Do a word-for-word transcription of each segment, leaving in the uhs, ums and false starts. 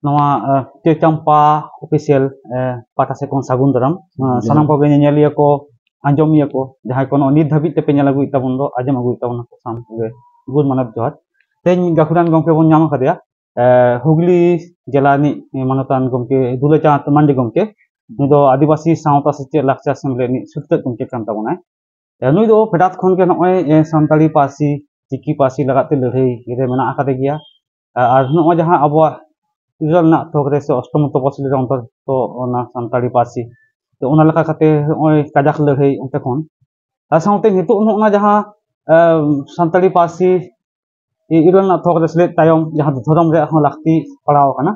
ᱱᱚᱣᱟ ᱪᱟᱹᱭ ᱪᱟᱢᱯᱟ ᱚᱯᱷᱤᱥᱤᱭᱟᱞ ᱯᱟᱦᱴᱟ ᱥᱮᱫ ᱠᱷᱚᱱ ᱥᱟᱹᱜᱩᱱ ᱫᱟᱨᱟᱢ᱾ ᱥᱟᱱᱟᱢ ᱠᱚᱜᱮ ᱧᱮᱧᱮᱞᱤᱭᱟᱹ ᱠᱚ, ᱟᱸᱡᱚᱢᱤᱭᱟᱹ ᱠᱚ, ᱡᱟᱦᱟᱸᱭ ᱠᱚ ᱱᱚᱜᱼᱚᱭ ᱱᱤᱛ ᱫᱷᱟᱹᱵᱤᱡ ᱛᱮᱯᱮ ᱧᱮᱞ ᱟᱹᱜᱩᱭᱮᱫ ᱛᱟᱵᱚᱱ ᱫᱚ, ᱟᱸᱡᱚᱢ ᱟᱹᱜᱩᱭᱮᱫ ᱛᱟᱵᱚᱱᱟ ᱠᱚ, ᱥᱟᱱᱟᱢ ᱠᱚᱜᱮ ᱜᱩᱱ ᱢᱟᱱᱚᱛ ᱡᱚᱦᱟᱨ᱾ ᱛᱮᱦᱮᱧ ᱜᱟᱹᱠᱷᱩᱲᱟᱱ ᱜᱚᱢᱠᱮ ᱵᱚᱱ ᱧᱟᱢ ᱟᱠᱟᱫᱮᱭᱟ ᱦᱩᱜᱽᱞᱤ ᱡᱮᱞᱟ ᱨᱤᱱᱤᱡ ᱢᱟᱱᱚᱛᱟᱱ ᱜᱚᱢᱠᱮ ᱫᱩᱞᱟᱹᱪᱟᱸᱫᱽ ᱢᱟᱱᱰᱤ ᱜᱚᱢᱠᱮ᱾ ᱱᱩᱭ ᱫᱚ ᱟᱹᱫᱤᱵᱟᱹᱥᱤ ᱥᱟᱶᱛᱟ ᱥᱮᱪᱮᱫ ᱞᱟᱠᱪᱟᱨ ᱥᱮᱢᱞᱮᱫ ᱨᱤᱱᱤᱡ ᱥᱩᱛᱨᱮᱫ ᱜᱚᱢᱠᱮ ᱠᱟᱱ ᱛᱟᱵᱚᱱᱟᱭ᱾ ᱱᱩᱭ ᱫᱚ ᱯᱷᱮᱰᱟᱛ ᱠᱷᱚᱱ ᱜᱮ ᱱᱚᱜᱼᱚᱭ ᱥᱟᱱᱛᱟᱲᱤ ᱯᱟᱹᱨᱥᱤ, ᱪᱤᱠᱤ ᱯᱟᱹᱨᱥᱤ ᱞᱟᱜᱟᱫ ᱛᱮ ᱞᱟᱹᱲᱦᱟᱹᱭ ᱨᱮ ᱢᱮᱱᱟᱜ ᱟᱠᱟᱫᱮ ᱜᱮᱭᱟ᱾ ᱟᱨ ᱱᱚᱜᱼᱚᱭ ᱡᱟᱦᱟᱸ ᱟᱵᱚᱣᱟᱜ ᱤᱨᱟᱹᱞ ᱨᱮᱱᱟᱜ ᱛᱷᱚᱠ ᱨᱮ ᱥᱮ ᱚᱥᱴᱚᱢ ᱛᱚᱯᱚᱥᱤᱞᱤ ᱨᱮ ᱚᱱᱛᱚᱨᱵᱷᱩᱠᱛᱚ ᱚᱱᱟ ᱥᱟᱱᱛᱟᱲᱤ ᱯᱟᱹᱨᱥᱤ᱾ ᱛᱚ, ᱚᱱᱟ ᱞᱮᱠᱟ ᱠᱟᱛᱮ ᱱᱚᱜᱼᱚᱭ ᱠᱟᱡᱟᱠ ᱞᱟᱹᱲᱦᱟᱹᱭ ᱚᱱᱛᱮ ᱠᱷᱚᱱ᱾ ᱟᱨ ᱥᱟᱶᱛᱮ ᱱᱤᱛᱚᱜ ᱱᱚᱜᱼᱚ ᱱᱟ ᱡᱟᱦᱟᱸ, ᱮ, ᱥᱟᱱᱛᱟᱲᱤ ᱯᱟᱹᱨᱥᱤ ᱤᱨᱟᱹᱞ ᱨᱮᱱᱟᱜ ᱛᱷᱚᱠ ᱨᱮ ᱥᱮᱞᱮᱫ ᱛᱟᱭᱚᱢ ᱡᱟᱦᱟᱸ ᱫᱚ ᱫᱷᱚᱨᱚᱢ ᱨᱮᱭᱟᱜ ᱦᱚᱸ ᱞᱟᱹᱠᱛᱤ ᱯᱟᱲᱟᱣ ᱟᱠᱟᱱᱟ,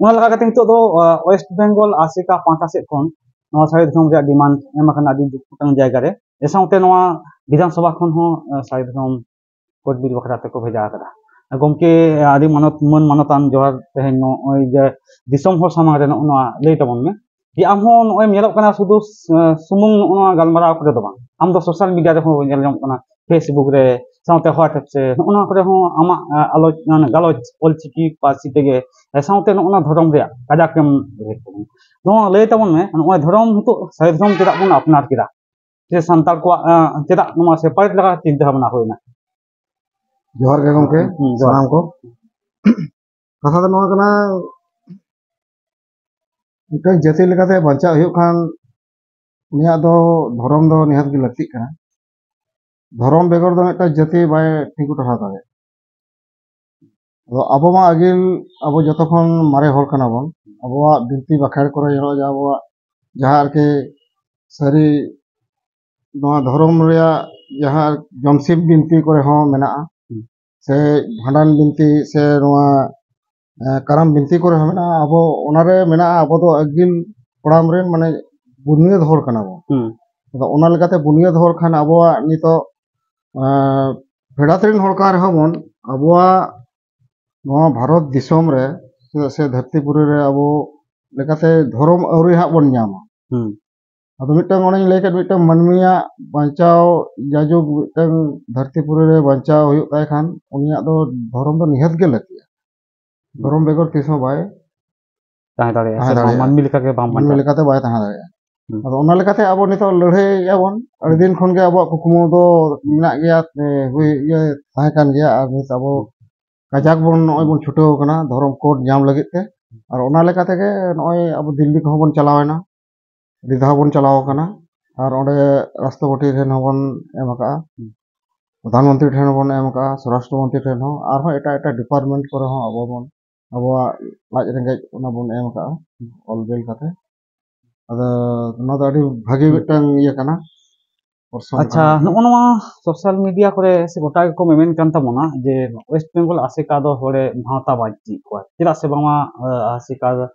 ᱚᱱᱟ ᱞᱮᱠᱟ ᱠᱟᱛᱮ ᱱᱤᱛᱚᱜ ᱫᱚ, ᱟ, ᱳᱭᱮᱥᱴ ᱵᱮᱝᱜᱚᱞ ᱟᱥᱮᱠᱟ ᱯᱟᱦᱴᱟ ᱥᱮᱫ ᱠᱷᱚᱱ ᱱᱚᱣᱟ ᱥᱟᱹᱨᱤ ᱫᱷᱚᱨᱚᱢ ᱨᱮᱭᱟᱜ ᱰᱤᱢᱟᱱᱰ ᱮᱢ ᱟᱠᱟᱱᱟ ᱟᱹᱰᱤ ᱜᱚᱴᱟᱝ ᱡᱟᱭᱜᱟ ᱨᱮ᱾ ᱮ ᱥᱟᱶᱛᱮ ᱱᱚᱣᱟ ᱵᱤᱫᱷᱟᱱ ᱥᱚᱵᱷᱟ ᱠᱷᱚᱱ ᱦᱚᱸ, ᱟ, ᱥᱟᱹᱨᱤ ᱫᱷᱚᱨᱚᱢ ᱠᱳᱰ ᱵᱤᱞ ᱵᱟᱠᱷᱨᱟ ᱛᱮᱠᱚ ᱵᱷᱮᱡᱟ ᱟᱠᱟᱫᱟ᱾ ᱜᱚᱢᱠᱮ, ᱟᱹᱰᱤ ᱢᱟᱱᱚᱛ, ᱢᱟᱹᱱ ᱢᱟᱱᱚᱛᱟᱱ ᱡᱚᱦᱟᱨ᱾ ᱛᱮᱦᱮᱧ ᱱᱚᱜᱼᱚᱭ ᱡᱮ ᱫᱤᱥᱚᱢ ᱦᱚᱲ ᱥᱟᱢᱟᱝ ᱨᱮ ᱱᱚᱜᱼᱚ ᱱᱚᱣᱟ ᱞᱟᱹᱭ ᱛᱟᱵᱚᱱ ᱢᱮ ᱡᱮ ᱟᱢ ᱦᱚᱸ ᱱᱚᱜᱼᱚᱭ ᱧᱮᱞᱚᱜ ᱠᱟᱱᱟ ᱥᱩᱫᱷᱩ, ᱥᱩᱢᱩᱝ ᱱᱚᱜᱼᱚ ᱱᱚᱣᱟ ᱜᱟᱞᱢᱟᱨᱟᱣ ᱠᱚᱨᱮ ᱫᱚ ᱵᱟᱝ, ᱟᱢ ᱫᱚ ᱥᱳᱥᱟᱞ ᱢᱤᱰᱤᱭᱟ ᱨᱮᱦᱚᱸ ᱧᱮᱞ ᱧᱟᱢᱚᱜ ᱠᱟᱱᱟ, ᱯᱷᱮᱥᱵᱩᱠ ᱨᱮ, ᱥᱟᱶᱛᱮ WhatsApp ᱨᱮ, ᱱᱚᱜᱼᱚ ᱱᱚᱣᱟ ᱠᱚᱨᱮ ᱦᱚᱸ ᱟᱢᱟᱜ, ᱟ, ᱟᱞᱳᱪ-, ᱢᱟᱱᱮ ᱜᱟᱞᱚᱪ ᱚᱞᱪᱤᱠᱤ ᱯᱟᱹᱨᱥᱤ ᱛᱮᱜᱮ, ᱮ, ᱥᱟᱶᱛᱮ ᱱᱚᱜᱼᱚ ᱱᱚᱣᱟ ᱫᱷᱚᱨᱚᱢ ᱨᱮᱭᱟᱜ ᱠᱟᱡᱟᱠ ᱮᱢ ᱞᱟᱹᱭ ᱛᱟᱵᱚᱱ᱾ ᱱᱚᱣᱟ ᱞᱟᱹᱭ ᱛᱟᱵᱚᱱ ᱢᱮ, ᱱᱚᱜᱼᱚᱭ ᱫᱷᱚᱨᱚᱢ ᱱᱤᱛᱚᱜ ᱥᱟᱹᱨᱤ ᱫᱷᱚᱨᱚᱢ ᱪᱮᱫᱟᱜ ᱵᱚᱱ ᱟᱯᱱᱟᱨ ᱠᱮᱫᱟ? ᱥᱮ ᱥᱟᱱᱛᱟᱲ ᱠᱚᱣᱟᱜ, ᱮ, ᱪᱮᱫᱟᱜ ᱱᱚᱣᱟ ᱥᱮᱯᱟᱨᱮᱴ ᱞᱮᱠᱟ ᱪᱤᱱᱛᱟᱹ ᱵᱷᱟᱵᱽᱱᱟ ᱦᱩᱭᱱᱟ? ᱡᱚᱦᱟᱨ ᱜᱮ ᱜᱚᱢᱠᱮ, ᱦᱩᱸ, ᱡᱚᱦᱟᱨ᱾ ᱥᱟᱱᱟᱢ ᱠᱚ᱾ ᱠᱟᱛᱷᱟ ᱫᱚ ᱱᱚᱣᱟ ᱠᱟᱱᱟ, ᱢᱤᱫᱴᱟᱝ ᱡᱟᱹᱛᱤ ᱞᱮᱠᱟᱛᱮ ᱵᱟᱧᱪᱟᱜ ᱦᱩᱭᱩᱜ ᱠᱷᱟᱱ ᱩᱱᱤᱭᱟᱜ ᱫᱚ ᱫᱷᱚᱨᱚᱢ ᱫᱚ ᱱᱤᱦᱟᱹᱛ ᱜᱮ ᱞᱟᱹᱠᱛᱤᱜ ᱠᱟᱱᱟ᱾ ᱫᱷᱚᱨᱚᱢ ᱵᱮᱜᱚᱨ ᱫᱚ ᱢᱤᱫᱴᱟᱝ ᱡᱟᱹᱛᱤ ᱵᱟᱭ ᱛᱤᱸᱜᱩ ᱴᱟᱨᱦᱟᱣ ᱫᱟᱲᱮᱭᱟᱜᱼᱟ᱾ ᱟᱫᱚ ᱟᱵᱚ ᱢᱟ ᱟᱹᱜᱤᱞ, ᱟᱵᱚ ᱡᱚᱛᱚ ᱠᱷᱚᱱ ᱢᱟᱨᱮ ᱦᱚᱲ ᱠᱟᱱᱟ ᱵᱚᱱ᱾ ᱟᱵᱚᱣᱟᱜ ᱵᱤᱱᱛᱤ ᱵᱟᱠᱷᱮᱲ ᱠᱚᱨᱮ ᱧᱮᱞᱚᱜᱼᱟ ᱡᱮ ᱟᱵᱚᱣᱟᱜ ᱡᱟᱦᱟᱸ ᱟᱨᱠᱤ ᱥᱟᱹᱨᱤ ᱱᱚᱣᱟ ᱫᱷᱚᱨᱚᱢ ᱨᱮᱭᱟᱜ ᱡᱟᱦᱟᱸ ᱡᱚᱢᱥᱤᱢ ᱵᱤᱱᱛᱤ ᱠᱚᱨᱮ ᱦᱚᱸ ᱢᱮᱱᱟᱜᱼᱟ, ᱦᱩᱸ᱾ ᱥᱮ ᱵᱷᱟᱸᱰᱟᱱ ᱵᱤᱱᱛᱤ ᱥᱮ ᱱᱚᱣᱟ, ᱮ, ᱠᱟᱨᱟᱢ ᱵᱤᱱᱛᱤ ᱠᱚᱨᱮ ᱦᱚᱸ ᱢᱮᱱᱟᱜᱼᱟ, ᱟᱵᱚ ᱚᱱᱟᱨᱮ ᱢᱮᱱᱟᱜᱼᱟ, ᱟᱵᱚ ᱫᱚ ᱟᱹᱜᱤᱞ ᱠᱚᱲᱟᱢ ᱨᱮᱱ ᱢᱟᱱᱮ ᱵᱩᱱᱤᱭᱟᱹᱫ ᱦᱚᱲ ᱠᱟᱱᱟ ᱵᱚᱱ᱾ ᱦᱩᱸ᱾ ᱟᱫᱚ ᱚᱱᱟ ᱞᱮᱠᱟᱛᱮ ᱵᱩᱱᱤᱭᱟᱹᱫ ᱦᱚᱲ ᱠᱷᱟᱱ ᱟᱵᱚᱣᱟᱜ ᱱᱤᱛᱚᱜ, ᱮ, ᱯᱷᱮᱰᱟᱛ ᱨᱮᱱ ᱦᱚᱲ ᱠᱟᱱ ᱨᱮᱦᱚᱸ ᱵᱚᱱ, ᱟᱵᱚᱣᱟᱜ ᱱᱚᱣᱟ ᱵᱷᱟᱨᱚᱛ ᱫᱤᱥᱚᱢ ᱨᱮ ᱪᱮᱫᱟᱜ ᱥᱮ ᱫᱷᱟᱹᱨᱛᱤ ᱯᱩᱨᱤ ᱨᱮ ᱟᱵᱚ ᱞᱮᱠᱟᱛᱮ ᱫᱷᱚᱨᱚᱢ ᱟᱹᱣᱨᱤ ᱦᱟᱸᱜ ᱵᱚᱱ ᱧᱟᱢᱟ᱾ ᱦᱩᱸ᱾ ᱟᱫᱚ ᱢᱤᱫᱴᱟᱝ ᱚᱱᱮᱧ ᱞᱟᱹᱭ ᱠᱮᱫ, ᱢᱤᱫᱴᱟᱝ ᱢᱟᱹᱱᱢᱤᱭᱟᱜ ᱵᱟᱧᱪᱟᱣ, ᱡᱟᱭᱡᱩᱜᱽ ᱢᱤᱫᱴᱟᱝ ᱫᱷᱟᱹᱨᱛᱤ ᱯᱩᱨᱤ ᱨᱮ ᱵᱟᱧᱪᱟᱣ ᱦᱩᱭᱩᱜ ᱛᱟᱭ ᱠᱷᱟᱱ ᱩᱱᱤᱭᱟᱜ ᱫᱚ ᱫᱷᱚᱨᱚᱢ ᱫᱚ ᱱᱤᱦᱟᱹᱛ ᱜᱮ ᱞᱟᱹᱠᱛᱤᱜᱼᱟ᱾ ᱫᱷᱚᱨᱚᱢ ᱵᱮᱜᱚᱨ ᱛᱤᱥ ᱦᱚᱸ ᱵᱟᱭ ᱛᱟᱦᱮᱸ ᱫᱟᱲᱮᱭᱟᱜᱼᱟ ᱥᱮ ᱛᱟᱦᱮᱸ ᱵᱟᱝ, ᱫᱟᱲᱮᱭᱟᱜᱼᱟ᱾ ᱢᱟᱹᱱᱢᱤ ᱞᱮᱠᱟᱜᱮ ᱵᱟᱝ ᱢᱟᱹᱱᱢᱤ ᱵᱟᱧᱪᱟᱜᱼᱟ᱾ ᱞᱮᱠᱟᱛᱮ ᱵᱟᱭ ᱛᱟᱦᱮᱸ ᱫᱟᱲᱮᱭᱟᱜᱼᱟ᱾ ᱦᱩᱸ᱾ ᱟᱫᱚ ᱚᱱᱟ ᱞᱮᱠᱟᱛᱮ ᱟᱵᱚ ᱱᱤᱛᱚᱜ ᱞᱟᱹᱲᱦᱟᱹᱭᱮᱫᱼᱟ ᱵᱚᱱ᱾ ᱟᱹᱰᱤ ᱫᱤᱱ ᱠᱷᱚᱱ ᱜᱮ ᱟᱵᱚᱣᱟᱜ ᱠᱩᱠᱢᱩ ᱫᱚ ᱢᱮᱱᱟᱜ ᱜᱮᱭᱟ, ᱮ, ᱦᱩᱭ, ᱤᱭᱟᱹ, ᱛᱟᱦᱮᱸ ᱠᱟᱱ ᱜᱮᱭᱟ᱾ ᱟᱨ ᱱᱤᱛ ᱟᱵᱚ ᱠᱟᱡᱟᱠ ᱵᱚᱱ ᱱᱚᱜᱼᱚᱭ ᱵᱚᱱ ᱪᱷᱩᱴᱟᱹᱣ ᱟᱠᱟᱱᱟ ᱫᱷᱚᱨᱚᱢ ᱠᱳᱰ ᱧᱟᱢ ᱞᱟᱹᱜᱤᱫ ᱛᱮ᱾ ᱟᱨ ᱚᱱᱟ ᱞᱮᱠᱟ ᱛᱮᱜᱮ ᱱᱚᱜᱼᱚᱭ ᱟᱵᱚ ᱫᱤᱞᱞᱤ ᱠᱚᱦᱚᱸ ᱵᱚᱱ ᱪᱟᱞᱟᱣᱮᱱᱟ, ᱟᱹᱰᱤ ᱫᱷᱟᱣ ᱵᱚᱱ ᱪᱟᱞᱟᱣ ᱟᱠᱟᱱᱟ᱾ ᱟᱨ ᱚᱸᱰᱮ ᱨᱟᱥᱴᱨᱚᱯᱚᱛᱤ ᱴᱷᱮᱱ ᱦᱚᱸᱵᱚᱱ ᱮᱢ ᱟᱠᱟᱜᱼᱟ, ᱯᱨᱚᱫᱷᱟᱱ ᱢᱚᱱᱛᱨᱤ ᱴᱷᱮᱱ ᱦᱚᱸᱵᱚᱱ ᱮᱢ ᱟᱠᱟᱜᱼᱟ, ᱥᱚᱨᱟᱥᱴᱨᱚ ᱢᱚᱱᱛᱨᱤ ᱴᱷᱮᱱ ᱦᱚᱸ, ᱟᱨᱦᱚᱸ ᱮᱴᱟᱜ ᱮᱴᱟᱜ ᱰᱤᱯᱟᱨᱴᱢᱮᱱᱴ ᱠᱚᱨᱮ ᱦᱚᱸ ᱟᱵᱚ ᱵᱚᱱ, ᱟᱵᱚᱣᱟᱜ ᱞᱟᱡ ᱨᱮᱸᱜᱮᱡ ᱚᱱᱟ ᱵᱚᱱ ᱮᱢ ᱟᱠᱟᱜᱼᱟ ᱚᱞ ᱵᱮᱞ ᱠᱟᱛᱮ᱾ ᱟᱫᱚ ᱱᱚᱣᱟ ᱫᱚ ᱟᱹᱰᱤ ᱵᱷᱟᱹᱜᱤ ᱦᱩᱸ᱾ ᱢᱤᱫᱴᱟᱝ ᱤᱭᱟᱹ ᱠᱟᱱᱟ, ᱚᱨᱥᱚᱝ ᱟᱪᱪᱷᱟ, ᱠᱟᱱᱟ᱾ ᱱᱚᱜᱼᱚ ᱱᱚᱣᱟ ᱥᱳᱥᱟᱞ ᱢᱤᱰᱤᱭᱟ ᱠᱚᱨᱮ ᱥᱮ ᱜᱚᱴᱟ ᱜᱮᱠᱚ ᱢᱮᱢᱮᱱ ᱠᱟᱱ ᱛᱟᱵᱚᱱᱟ ᱡᱮ ᱳᱭᱮᱥᱴ ᱵᱮᱝᱜᱚᱞ ᱟᱥᱮᱠᱟ ᱫᱚ ᱦᱚᱲᱮ ᱵᱷᱟᱶᱛᱟ ᱵᱟᱹᱲᱛᱤᱭᱮᱫ ᱠᱚᱣᱟ᱾ ᱪᱮᱫᱟᱜ ᱥᱮ ᱵᱟᱝᱢᱟ, ᱟᱸ, ᱟᱥᱮᱠᱟ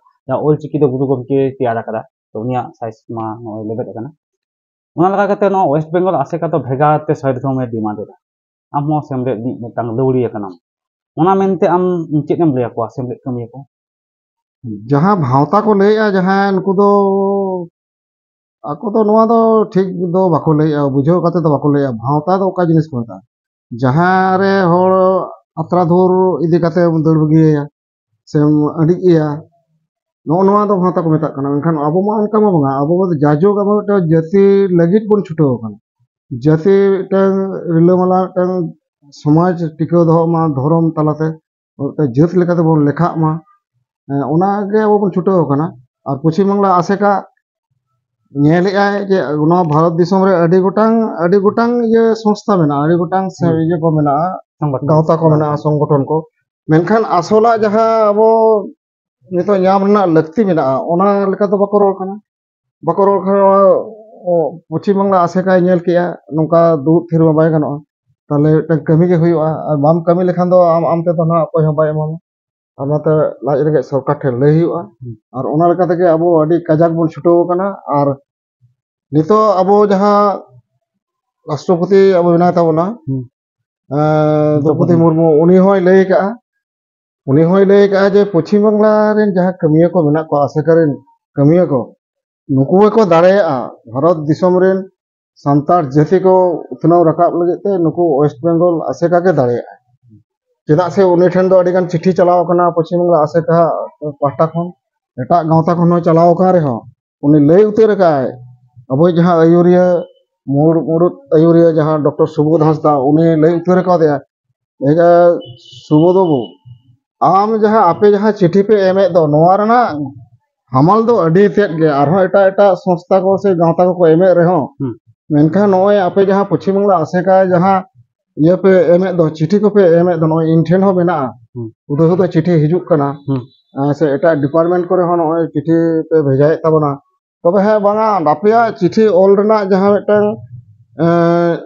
ᱡᱟᱦᱟᱸ ᱚᱞᱪᱤᱠᱤ ᱫᱚ ᱜᱩᱨᱩ ᱜᱚᱢᱠᱮ ᱛᱮᱭᱟᱨ ᱟᱠᱟᱫᱟ, ᱛᱚ ᱩᱱᱤᱭᱟᱜ ᱥᱟᱭᱤᱡ ᱢᱟ ᱱᱚᱜᱼᱚᱭ ᱞᱮᱵᱮᱫ ᱟᱠᱟᱱᱟ᱾ ᱚᱱᱟ ᱞᱮᱠᱟ ᱠᱟᱛᱮ ᱱᱚᱣᱟ ᱳᱭᱮᱥᱴ ᱵᱮᱝᱜᱚᱞ ᱟᱥᱮᱠᱟ ᱫᱚ ᱵᱷᱮᱜᱟᱨ ᱛᱮ ᱥᱚᱭ ᱫᱷᱚᱨᱚᱢᱮ ᱰᱤᱢᱟᱱᱰ ᱮᱫᱟ᱾ ᱟᱢ ᱦᱚᱸ ᱥᱮᱢᱞᱮᱫ ᱨᱤᱱᱤᱡ ᱢᱤᱫᱴᱟᱝ ᱞᱟᱹᱣᱲᱤᱭᱟᱹ ᱠᱟᱱᱟᱢ, ᱚᱱᱟ ᱢᱮᱱᱛᱮ ᱟᱢ ᱪᱮᱫ ᱮᱢ ᱞᱟᱹᱭ ᱟᱠᱚᱣᱟ ᱥᱮᱢᱞᱮᱫ ᱠᱟᱹᱢᱤᱭᱟᱹ ᱠᱚ? ᱡᱟᱦᱟᱸ ᱵᱷᱟᱶᱛᱟ ᱠᱚ ᱞᱟᱹᱭᱮᱜᱼᱟ, ᱡᱟᱦᱟᱸᱭ ᱱᱩᱠᱩ ᱫᱚ, ᱟᱠᱚ ᱫᱚ ᱱᱚᱣᱟ ᱫᱚ ᱴᱷᱤᱠ ᱫᱚ ᱵᱟᱠᱚ ᱞᱟᱹᱭᱮᱜᱼᱟ, ᱵᱩᱡᱷᱟᱹᱣ ᱠᱟᱛᱮ ᱫᱚ ᱵᱟᱠᱚ ᱞᱟᱹᱭᱮᱜᱼᱟ᱾ ᱵᱷᱟᱶᱛᱟ ᱫᱚ ᱚᱠᱟ ᱡᱤᱱᱤᱥ ᱠᱚ ᱢᱮᱛᱟᱜᱼᱟ? ᱡᱟᱦᱟᱸ ᱨᱮ ᱦᱚᱲ ᱟᱛᱨᱟ ᱫᱷᱩᱨ ᱤᱫᱤ ᱠᱟᱛᱮ ᱫᱟᱹᱲ ᱵᱟᱹᱜᱤᱭᱟᱭᱟ, ᱥᱮᱢ ᱟᱹᱰᱤᱡ ᱮᱭᱟ, ᱱᱚᱜᱼᱚ ᱱᱚᱣᱟ ᱫᱚ ᱵᱷᱟᱶᱛᱟ ᱠᱚ ᱢᱮᱛᱟᱜ ᱠᱟᱱᱟ᱾ ᱢᱮᱱᱠᱷᱟᱱ ᱟᱵᱚ ᱢᱟ ᱚᱱᱠᱟ ᱢᱟ ᱵᱟᱝᱟ, ᱟᱵᱚ ᱫᱚ ᱡᱟᱭᱡᱩᱜᱽ ᱟᱵᱚ ᱢᱤᱫᱴᱟᱝ ᱡᱟᱹᱛᱤ ᱞᱟᱹᱜᱤᱫ ᱵᱚᱱ ᱪᱷᱩᱴᱟᱹᱣ ᱟᱠᱟᱱᱟ᱾ ᱡᱟᱹᱛᱤ ᱢᱤᱫᱴᱟᱝ ᱨᱤᱞᱟᱹᱢᱟᱞᱟ ᱢᱤᱫᱴᱟᱝ ᱥᱚᱢᱟᱡᱽ ᱴᱤᱠᱟᱹᱣ ᱫᱚᱦᱚᱜ ᱢᱟ ᱫᱷᱚᱨᱚᱢ ᱛᱟᱞᱟᱛᱮ, ᱢᱤᱫᱴᱟᱝ ᱡᱟᱹᱛ ᱞᱮᱠᱟᱛᱮ ᱵᱚᱱ ᱞᱮᱠᱷᱟᱜ ᱢᱟ, ᱮᱸ, ᱚᱱᱟ ᱜᱮ ᱟᱵᱚ ᱵᱚᱱ ᱪᱷᱩᱴᱟᱹᱣ ᱟᱠᱟᱱᱟ᱾ ᱟᱨ ᱯᱚᱪᱷᱤᱢ ᱵᱟᱝᱞᱟ ᱟᱥᱮᱠᱟ ᱧᱮᱞᱮᱜᱼᱟᱭ ᱡᱮ ᱱᱚᱣᱟ ᱵᱷᱟᱨᱚᱛ ᱫᱤᱥᱚᱢ ᱨᱮ ᱟᱹᱰᱤ ᱜᱚᱴᱟᱝ, ᱟᱹᱰᱤ ᱜᱚᱴᱟᱝ ᱤᱭᱟᱹ ᱥᱚᱝᱥᱛᱷᱟ ᱢᱮᱱᱟᱜᱼᱟ, ᱟᱹᱰᱤ ᱜᱚᱴᱟᱝ ᱥᱮ ᱦᱩᱸ᱾ ᱤᱭᱟᱹ ᱠᱚ ᱢᱮᱱᱟᱜᱼᱟ, ᱥᱚᱝᱜᱚᱴᱷᱚᱱ᱾ ᱜᱟᱶᱛᱟ ᱠᱚ ᱢᱮᱱᱟᱜᱼᱟ, ᱥᱚᱝᱜᱚᱴᱷᱚᱱ ᱠᱚ᱾ ᱢᱮᱱᱠᱷᱟᱱ ᱟᱥᱚᱞᱟᱜ ᱡᱟᱦᱟᱸ ᱟᱵᱚ ᱱᱤᱛᱚᱜ ᱧᱟᱢ ᱨᱮᱱᱟᱜ ᱞᱟᱹᱠᱛᱤ ᱢᱮᱱᱟᱜᱼᱟ, ᱚᱱᱟ ᱞᱮᱠᱟ ᱫᱚ ᱵᱟᱠᱚ ᱨᱚᱲ ᱠᱟᱱᱟ, ᱵᱟᱠᱚ ᱨᱚᱲ ᱠᱟᱱᱟ᱾ ᱱᱚᱣᱟ, ᱚ, ᱯᱚᱪᱷᱤᱢ ᱵᱟᱝᱞᱟ ᱟᱥᱮᱠᱟᱭ ᱧᱮᱞ ᱠᱮᱜᱼᱟ, ᱱᱚᱝᱠᱟ ᱫᱩᱲᱩᱵ ᱛᱷᱤᱨ ᱢᱟ ᱵᱟᱭ ᱜᱟᱱᱚᱜᱼᱟ, ᱛᱟᱦᱚᱞᱮ ᱢᱤᱫᱴᱟᱝ ᱠᱟᱹᱢᱤ ᱜᱮ ᱦᱩᱭᱩᱜᱼᱟ᱾ ᱟᱨ ᱵᱟᱢ ᱠᱟᱹᱢᱤ ᱞᱮᱠᱷᱟᱱ ᱫᱚ ᱟᱢ, ᱟᱢ ᱛᱮᱫᱚ ᱱᱟᱦᱟᱜ ᱚᱠᱚᱭ ᱦᱚᱸ ᱵᱟᱭ ᱮᱢᱟᱢᱟ᱾ ᱟᱨ ᱚᱱᱟᱛᱮ ᱞᱟᱡ ᱨᱮᱸᱜᱮᱡ ᱥᱚᱨᱠᱟᱨ ᱴᱷᱮᱱ ᱞᱟᱹᱭ ᱦᱩᱭᱩᱜᱼᱟ᱾ ᱦᱩᱸ᱾ ᱟᱨ ᱚᱱᱟ ᱞᱮᱠᱟ ᱛᱮᱜᱮ ᱟᱵᱚ ᱟᱹᱰᱤ ᱠᱟᱡᱟᱠ ᱵᱚᱱ ᱪᱷᱩᱴᱟᱹᱣ ᱟᱠᱟᱱᱟ᱾ ᱟᱨ ᱱᱤᱛᱚᱜ ᱟᱵᱚ ᱡᱟᱦᱟᱸ ᱨᱟᱥᱴᱨᱚᱯᱚᱛᱤ ᱟᱵᱚ ᱢᱮᱱᱟᱭ ᱛᱟᱵᱚᱱᱟ, ᱦᱩᱸ᱾ ᱮᱸ, ᱫᱨᱚᱯᱚᱫᱤ ᱫᱨᱚᱯᱚᱫᱤ ᱢᱩᱨᱢᱩ, ᱩᱱᱤ ᱦᱚᱸᱭ ᱞᱟᱹᱭ ᱟᱠᱟᱜᱼᱟ, ᱩᱱᱤ ᱦᱚᱸᱭ ᱞᱟᱹᱭ ᱟᱠᱟᱜᱼᱟ ᱡᱮ ᱯᱚᱪᱷᱤᱢ ᱵᱟᱝᱞᱟ ᱨᱮᱱ ᱡᱟᱦᱟᱸ ᱠᱟᱹᱢᱤᱭᱟᱹ ᱠᱚ ᱢᱮᱱᱟᱜ ᱠᱚᱣᱟ, ᱟᱥᱮᱠᱟ ᱨᱮᱱ ᱠᱟᱹᱢᱤᱭᱟᱹ ᱠᱚ, ᱱᱩᱠᱩ ᱜᱮᱠᱚ ᱫᱟᱲᱮᱭᱟᱜᱼᱟ ᱵᱷᱟᱨᱚᱛ ᱫᱤᱥᱚᱢ ᱨᱮᱱ ᱥᱟᱱᱛᱟᱲ ᱡᱟᱹᱛᱤ ᱠᱚ ᱩᱛᱱᱟᱹᱣ ᱨᱟᱠᱟᱵ ᱞᱟᱹᱜᱤᱫ ᱛᱮ᱾ ᱱᱩᱠᱩ ᱳᱭᱮᱥᱴ ᱵᱮᱝᱜᱚᱞ ᱟᱥᱮᱠᱟ ᱜᱮ ᱫᱟᱲᱮᱭᱟᱜᱼᱟ᱾ ᱪᱮᱫᱟᱜ ᱥᱮ ᱩᱱᱤ ᱴᱷᱮᱱ ᱫᱚ ᱟᱹᱰᱤ ᱜᱟᱱ ᱪᱤᱴᱷᱤ ᱪᱟᱞᱟᱣ ᱟᱠᱟᱱᱟ ᱯᱚᱪᱷᱤᱢ ᱵᱟᱝᱞᱟ ᱟᱥᱮᱠᱟ ᱯᱟᱦᱴᱟ ᱠᱷᱚᱱ, ᱮᱴᱟᱜ ᱜᱟᱶᱛᱟ ᱠᱷᱚᱱ ᱦᱚᱸ ᱪᱟᱞᱟᱣ ᱟᱠᱟᱱ ᱨᱮᱦᱚᱸ, ᱩᱱᱤ ᱞᱟᱹᱭ ᱩᱛᱟᱹᱨ ᱟᱠᱟᱫᱟᱭ, ᱟᱵᱚᱭᱤᱡ ᱡᱟᱦᱟᱸ ᱟᱹᱭᱩᱨᱤᱭᱟᱹ, ᱢᱩᱲ-, ᱢᱩᱲᱩᱫ ᱟᱹᱭᱩᱨᱤᱭᱟᱹ ᱡᱟᱦᱟᱸ ᱰᱚᱠᱴᱚᱨ ᱥᱩᱵᱳᱫᱷ ᱦᱟᱸᱥᱫᱟ, ᱩᱱᱤ ᱞᱟᱹᱭ ᱩᱛᱟᱹᱨ ᱟᱠᱟᱫᱮᱭᱟ, ᱞᱟᱹᱭ ᱮᱫᱟ, "ᱥᱩᱵᱳᱫᱷ ᱵᱟᱹᱵᱩ, ᱟᱢ ᱡᱟᱦᱟᱸ, ᱟᱯᱮ ᱡᱟᱦᱟᱸ ᱪᱤᱴᱷᱤ ᱯᱮ ᱮᱢᱮᱫ ᱫᱚ, ᱱᱚᱣᱟ ᱨᱮᱱᱟᱜ ᱦᱟᱢᱟᱞ ᱫᱚ ᱟᱹᱰᱤ ᱛᱮᱫ ᱜᱮ, ᱟᱨᱦᱚᱸ ᱮᱴᱟᱜ ᱮᱴᱟᱜ ᱥᱚᱝᱥᱛᱷᱟ ᱠᱚ ᱥᱮ ᱜᱟᱶᱛᱟ ᱠᱚᱠᱚ ᱮᱢᱮᱫ ᱨᱮᱦᱚᱸ, ᱦᱩᱸ᱾ ᱢᱮᱱᱠᱷᱟᱱ ᱱᱚᱜᱼᱚᱭ ᱟᱯᱮ ᱡᱟᱦᱟᱸ ᱯᱚᱪᱷᱤᱢ ᱵᱟᱝᱞᱟ ᱟᱥᱮᱠᱟ ᱡᱟᱦᱟᱸ ᱤᱭᱟᱹ ᱯᱮ ᱮᱢᱮᱫ ᱫᱚ, ᱪᱤᱴᱷᱤ ᱠᱚᱯᱮ ᱮᱢᱮᱫ ᱫᱚ, ᱱᱚᱜᱼᱚᱭ ᱤᱧ ᱴᱷᱮᱱ ᱦᱚᱸ ᱢᱮᱱᱟᱜᱼᱟ, ᱦᱩᱸ᱾ ᱩᱫᱷᱟᱹ ᱩᱫᱷᱟᱹ ᱪᱤᱴᱷᱤ ᱦᱤᱡᱩᱜ ᱠᱟᱱᱟ, ᱦᱩᱸ᱾ ᱟᱨ ᱥᱮ ᱮᱴᱟᱜ ᱰᱤᱯᱟᱨᱴᱢᱮᱱᱴ ᱠᱚᱨᱮ ᱦᱚᱸ ᱱᱚᱜᱼᱚᱭ ᱪᱤᱴᱷᱤ ᱯᱮ ᱵᱷᱮᱡᱟᱭᱮᱫ ᱛᱟᱵᱚᱱᱟ, ᱛᱚᱵᱮ ᱦᱮᱸ ᱵᱟᱝᱟ, ᱟᱯᱮᱭᱟᱜ ᱪᱤᱴᱷᱤ ᱚᱞ ᱨᱮᱱᱟᱜ ᱡᱟᱦᱟᱸ ᱢᱤᱫᱴᱟᱝ, ᱮᱸ,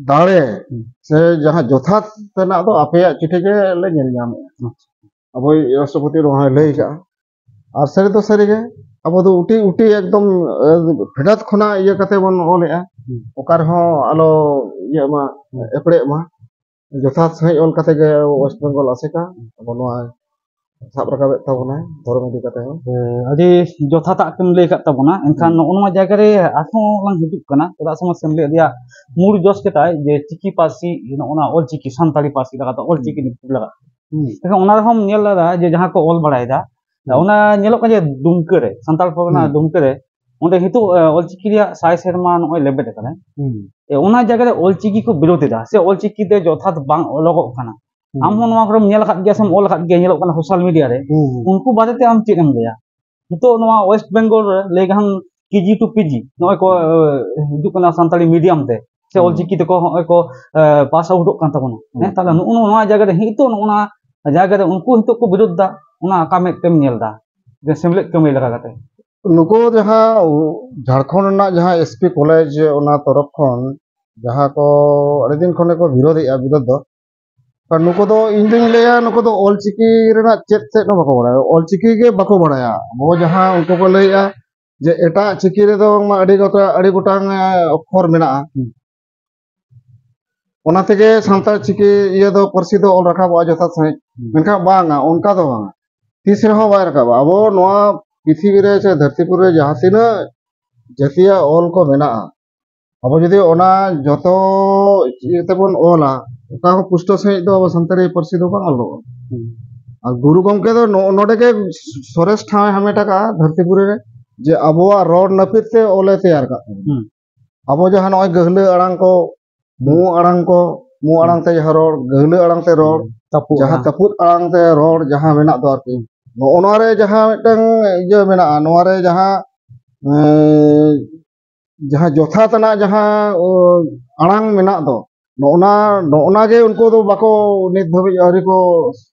ᱫᱟᱲᱮ ᱦᱩᱸ᱾ ᱥᱮ ᱡᱟᱦᱟᱸ ᱡᱚᱛᱷᱟᱛ ᱛᱮᱱᱟᱜ ᱫᱚ ᱟᱯᱮᱭᱟᱜ ᱪᱤᱴᱷᱤ ᱜᱮ ᱞᱮ ᱧᱮᱞ ᱧᱟᱢᱮᱫᱼᱟ᱾" ᱟᱪᱪᱷᱟ᱾ ᱟᱵᱚᱭᱤᱡ ᱨᱟᱥᱴᱨᱚᱯᱚᱛᱤ ᱱᱚᱣᱟ ᱦᱚᱸᱭ ᱞᱟᱹᱭ ᱟᱠᱟᱫᱼᱟ᱾ ᱟᱨ ᱥᱟᱹᱨᱤ ᱫᱚ ᱥᱟᱹᱨᱤ ᱜᱮ, ᱟᱵᱚ ᱫᱚ ᱩᱴᱤ ᱩᱴᱤ ᱮᱠᱫᱚᱢ, ᱮ, ᱯᱷᱮᱰᱟᱛ ᱠᱷᱚᱱᱟᱜ ᱤᱭᱟᱹ ᱠᱟᱛᱮ ᱵᱚᱱ ᱚᱞᱮᱜᱼᱟ᱾ ᱦᱩᱸ᱾ ᱚᱠᱟ ᱨᱮᱦᱚᱸ ᱟᱞᱚ ᱤᱭᱟᱹᱜ ᱢᱟ, ᱦᱩᱸ᱾ ᱮᱯᱲᱮᱜ ᱢᱟ᱾ ᱡᱚᱛᱷᱟᱛ ᱥᱟᱺᱦᱤᱡ ᱚᱞ ᱠᱟᱛᱮ ᱜᱮ ᱳᱭᱮᱥᱴ ᱵᱮᱝᱜᱚᱞ ᱟᱥᱮᱠᱟ ᱟᱵᱚ ᱱᱚᱣᱟ ᱥᱟᱵ ᱨᱟᱠᱟᱵᱮᱫ ᱛᱟᱵᱚᱱᱟᱭ ᱫᱷᱚᱨᱚᱢ ᱤᱫᱤ ᱠᱟᱛᱮ ᱦᱚᱸ᱾ ᱮ, ᱟᱹᱰᱤ ᱡᱚᱛᱷᱟᱛᱟᱜ ᱮᱢ ᱞᱟᱹᱭ ᱟᱠᱟᱫ ᱛᱟᱵᱚᱱᱟ᱾ ᱮᱱᱠᱷᱟᱱ ᱦᱩᱸ᱾ ᱱᱚᱜᱼᱚ ᱱᱚᱣᱟ ᱡᱟᱭᱜᱟ ᱨᱮ ᱟᱨᱦᱚᱸ ᱞᱟᱝ ᱦᱤᱡᱩᱜ ᱠᱟᱱᱟ, ᱪᱮᱫᱟᱜ ᱥᱮ ᱢᱟᱥᱮᱢ ᱞᱟᱹᱭ ᱟᱫᱮᱭᱟ, ᱢᱩᱞ ᱡᱚᱥ ᱠᱮᱫᱟᱭ ᱡᱮ ᱪᱤᱠᱤ ᱯᱟᱹᱨᱥᱤ, ᱱᱚᱜᱼᱚ ᱱᱚᱣᱟ ᱚᱞ ᱪᱤᱠᱤ, ᱥᱟᱱᱛᱟᱲᱤ ᱯᱟᱹᱨᱥᱤ ᱞᱮᱠᱟᱛᱮ ᱚᱞ ᱪᱤᱠᱤ ᱦᱩᱸ᱾ ᱱᱤᱛᱚᱜ ᱞᱟᱜᱟᱜ ᱠᱟᱱᱟ᱾ ᱦᱩᱸ᱾ ᱮᱱᱠᱷᱟᱱ ᱚᱱᱟ ᱨᱮᱦᱚᱸᱢ ᱧᱮᱞ ᱞᱮᱫᱟ ᱡᱮ ᱡᱟᱦᱟᱸ ᱠᱚ ᱚᱞ ᱵᱟᱲᱟᱭᱮᱫᱟ, ᱦᱩᱸ᱾ ᱚᱱᱟ ᱧᱮᱞᱚᱜ ᱠᱟᱱᱟ ᱡᱮ ᱰᱩᱢᱠᱟᱹ ᱨᱮ, ᱥᱟᱱᱛᱟᱲ ᱯᱟᱨᱜᱟᱱᱟ ᱦᱩᱸ᱾ ᱰᱩᱢᱠᱟᱹ ᱨᱮ, ᱚᱸᱰᱮ ᱱᱤᱛᱚᱜ, ᱮ, ᱚᱞ ᱪᱤᱠᱤ ᱨᱮᱭᱟᱜ ᱥᱟᱭ ᱥᱮᱨᱢᱟ ᱱᱚᱜᱼᱚᱭ ᱞᱮᱵᱮᱫ ᱟᱠᱟᱱᱟ᱾ ᱦᱩᱸ᱾ ᱮ, ᱚᱱᱟ ᱡᱟᱭᱜᱟ ᱨᱮ ᱚᱞ ᱪᱤᱠᱤ ᱠᱚ ᱵᱤᱨᱳᱫ ᱮᱫᱟ, ᱥᱮ ᱚᱞ ᱪᱤᱠᱤ ᱛᱮ ᱡᱚᱛᱷᱟᱛ ᱵᱟᱝ ᱚᱞᱚᱜᱚᱜ ᱠᱟᱱᱟ᱾ ᱦᱩᱸ᱾ ᱟᱢ ᱦᱚᱸ ᱱᱚᱣᱟ ᱠᱚᱨᱮᱢ ᱧᱮᱞ ᱟᱠᱟᱫ ᱜᱮᱭᱟ ᱥᱮᱢ ᱚᱞ ᱟᱠᱟᱫ ᱜᱮᱭᱟ, ᱧᱮᱞᱚᱜ ᱠᱟᱱᱟ ᱥᱳᱥᱟᱞ ᱢᱤᱰᱤᱭᱟ ᱨᱮ᱾ ᱦᱩᱸ, ᱦᱩᱸ᱾ ᱩᱱᱠᱩ ᱵᱟᱨᱮᱛᱮ ᱟᱢ ᱪᱮᱫ ᱮᱢ ᱞᱟᱹᱭᱟ? ᱱᱤᱛᱚᱜ ᱱᱚᱣᱟ ᱳᱭᱮᱥᱴ ᱵᱮᱝᱜᱚᱞ ᱨᱮ ᱞᱟᱹᱭ ᱜᱟᱱ ᱠᱮᱡᱤ ᱴᱩ ᱯᱤᱡᱤ ᱱᱚᱜᱼᱚᱭ ᱠᱚ, ᱮ, ᱦᱤᱡᱩᱜ ᱠᱟᱱᱟ ᱥᱟᱱᱛᱟᱲᱤ ᱢᱤᱰᱤᱭᱟᱢ ᱛᱮ, ᱥᱮ ᱦᱩᱸ᱾ ᱚᱞ ᱪᱤᱠᱤ ᱛᱮᱠᱚ ᱦᱚᱸᱜᱼᱚᱭ ᱠᱚ, ᱮ, ᱯᱟᱥ ᱟᱣᱩᱴᱚᱜ ᱠᱟᱱ ᱛᱟᱵᱚᱱᱟ᱾ ᱦᱩᱸ᱾ ᱦᱮᱸ, ᱛᱟᱦᱞᱮ ᱱᱚᱜᱼᱚ ᱱᱚᱣᱟ ᱡᱟᱭᱜᱟ ᱨᱮ, ᱱᱤᱛᱚᱜ ᱱᱚᱜᱼᱚ ᱱᱟ ᱡᱟᱭᱜᱟ ᱨᱮ ᱩᱱᱠᱩ ᱱᱤᱛᱚᱜ ᱠᱚ ᱵᱤᱨᱳᱫ ᱫᱟ, ᱚᱱᱟ ᱚᱠᱟ ᱢᱮᱫ ᱛᱮᱢ ᱧᱮᱞ ᱫᱟ? ᱡᱮ ᱥᱮᱢᱞᱮᱫ ᱠᱟᱹᱢᱤ ᱞᱮᱠᱟ ᱠᱟᱛᱮ᱾ ᱱᱩᱠᱩ ᱡᱟᱦᱟᱸ ᱡᱷᱟᱲᱠᱷᱚᱸᱰ ᱨᱮᱱᱟᱜ ᱡᱟᱦᱟᱸ ᱮᱥ ᱯᱤ ᱠᱚᱞᱮᱡᱽ, ᱚᱱᱟ ᱛᱚᱨᱚᱯ ᱠᱷᱚᱱ ᱡᱟᱦᱟᱸ ᱠᱚ ᱟᱹᱰᱤ ᱫᱤᱱ ᱠᱷᱚᱱ ᱜᱮᱠᱚ ᱵᱤᱨᱳᱫᱮᱜᱼᱟ, ᱵᱤᱨᱳᱫ ᱫᱚ, ᱟᱨ ᱱᱩᱠᱩ ᱫᱚ, ᱤᱧ ᱫᱩᱧ ᱞᱟᱹᱭᱟ, ᱱᱩᱠᱩ ᱫᱚ ᱚᱞ ᱪᱤᱠᱤ ᱨᱮᱱᱟᱜ ᱪᱮᱫ ᱛᱮᱫ ᱦᱚᱸ ᱵᱟᱠᱚ ᱵᱟᱲᱟᱭᱟ, ᱚᱞ ᱪᱤᱠᱤ ᱜᱮ ᱵᱟᱠᱚ ᱵᱟᱲᱟᱭᱟ᱾ ᱟᱵᱚ ᱡᱟᱦᱟᱸ ᱩᱱᱠᱩ ᱠᱚ ᱞᱟᱹᱭᱮᱜᱼᱟ ᱡᱮ ᱮᱴᱟᱜ ᱪᱤᱠᱤ ᱨᱮᱫᱚ ᱵᱟᱝᱢᱟ ᱟᱹᱰᱤ ᱜᱚᱴᱟ-, ᱟᱹᱰᱤ ᱜᱚᱴᱟᱝ, ᱮ, ᱚᱠᱠᱷᱚᱨ ᱢᱮᱱᱟᱜᱼᱟ᱾ ᱦᱩᱸ᱾ ᱚᱱᱟ ᱛᱮᱜᱮ ᱥᱟᱱᱛᱟᱲ ᱪᱤᱠᱤ ᱤᱭᱟᱹ ᱫᱚ, ᱯᱟᱹᱨᱥᱤ ᱫᱚ ᱚᱞ ᱨᱟᱠᱟᱵᱚᱜᱼᱟ ᱡᱚᱛᱷᱟᱛ ᱥᱟᱺᱦᱤᱡ᱾ ᱦᱩᱸ᱾ ᱢᱮᱱᱠᱷᱟᱱ ᱵᱟᱝᱟ, ᱚᱱᱠᱟ ᱫᱚ ᱵᱟᱝᱟ, ᱛᱤᱥ ᱨᱮᱦᱚᱸ ᱵᱟᱭ ᱨᱟᱠᱟᱵᱟ᱾ ᱟᱵᱚ ᱱᱚᱣᱟ ᱯᱨᱤᱛᱷᱤᱵᱤ ᱨᱮ ᱥᱮ ᱫᱷᱟᱹᱨᱛᱤᱯᱩᱨᱤ ᱨᱮ ᱡᱟᱦᱟᱸ ᱛᱤᱱᱟᱹᱜ ᱡᱟᱹᱛᱤᱭᱟᱜ ᱚᱞ ᱠᱚ ᱢᱮᱱᱟᱜᱼᱟ, ᱟᱵᱚ ᱡᱩᱫᱤ ᱚᱱᱟ ᱡᱚᱛᱚ ᱤᱭᱟᱹ ᱛᱮᱵᱚᱱ ᱚᱞᱟ, ᱚᱠᱟ ᱦᱚᱸ ᱯᱩᱥᱴᱟᱹᱣ ᱥᱟᱺᱦᱤᱡ ᱫᱚ ᱟᱵᱚ ᱥᱟᱱᱛᱟᱲᱤ ᱯᱟᱹᱨᱥᱤ ᱫᱚ ᱵᱟᱝ ᱚᱞᱚᱜᱚᱜᱼᱟ᱾ ᱦᱩᱸ᱾ ᱟᱨ ᱜᱩᱨᱩ ᱜᱚᱢᱠᱮ ᱫᱚ ᱱᱚ-, ᱱᱚᱰᱮ ᱜᱮ ᱥᱚᱨᱮᱥ ᱴᱷᱟᱶ ᱮ ᱦᱟᱢᱮᱴ ᱟᱠᱟᱫᱼᱟ ᱫᱷᱟᱹᱨᱛᱤᱯᱩᱨᱤ ᱨᱮ, ᱡᱮ ᱟᱵᱚᱣᱟᱜ ᱨᱚᱲ ᱱᱟᱹᱯᱤᱛ ᱛᱮ ᱚᱞᱮ ᱛᱮᱭᱟᱨ ᱟᱠᱟᱫ ᱛᱟᱵᱚᱱᱟ᱾ ᱦᱩᱸ᱾ ᱟᱵᱚ ᱡᱟᱦᱟᱸ ᱱᱚᱜᱼᱚᱭ ᱜᱟᱹᱦᱞᱟᱹ ᱟᱲᱟᱝ ᱠᱚ, ᱢᱩ ᱟᱲᱟᱝ ᱠᱚ, ᱢᱩ ᱟᱲᱟᱝ ᱛᱮ ᱡᱟᱦᱟᱸ ᱨᱚᱲ, ᱜᱟᱹᱦᱞᱟᱹ ᱟᱲᱟᱝ ᱛᱮ ᱨᱚᱲ, ᱛᱟᱹᱯᱩᱜ ᱡᱟᱦᱟᱸ ᱟᱲᱟᱝ᱾ ᱛᱟᱹᱯᱩᱫ ᱟᱲᱟᱝ ᱛᱮ ᱨᱚᱲ ᱡᱟᱦᱟᱸ ᱢᱮᱱᱟᱜ ᱫᱚ ᱟᱨᱠᱤ, ᱱᱚᱜᱼᱚ ᱱᱚᱣᱟ ᱨᱮ ᱡᱟᱦᱟᱸ ᱢᱤᱫᱴᱟᱝ ᱤᱭᱟᱹ ᱢᱮᱱᱟᱜᱼᱟ, ᱱᱚᱣᱟ ᱨᱮ ᱡᱟᱦᱟᱸ, ᱮᱸ, ᱡᱟᱦᱟᱸ ᱡᱚᱛᱷᱟᱛ ᱟᱱᱟᱜ ᱡᱟᱦᱟᱸ, ᱚ, ᱟᱲᱟᱝ ᱢᱮᱱᱟᱜ ᱫᱚ, ᱱᱚᱜᱼᱚ ᱱᱟ, ᱱᱚᱜᱼᱚ ᱱᱟ ᱜᱮ ᱩᱱᱠᱩ ᱫᱚ ᱵᱟᱠᱚ, ᱱᱤᱛ ᱫᱷᱟᱹᱵᱤᱡ ᱟᱹᱣᱨᱤ ᱠᱚ,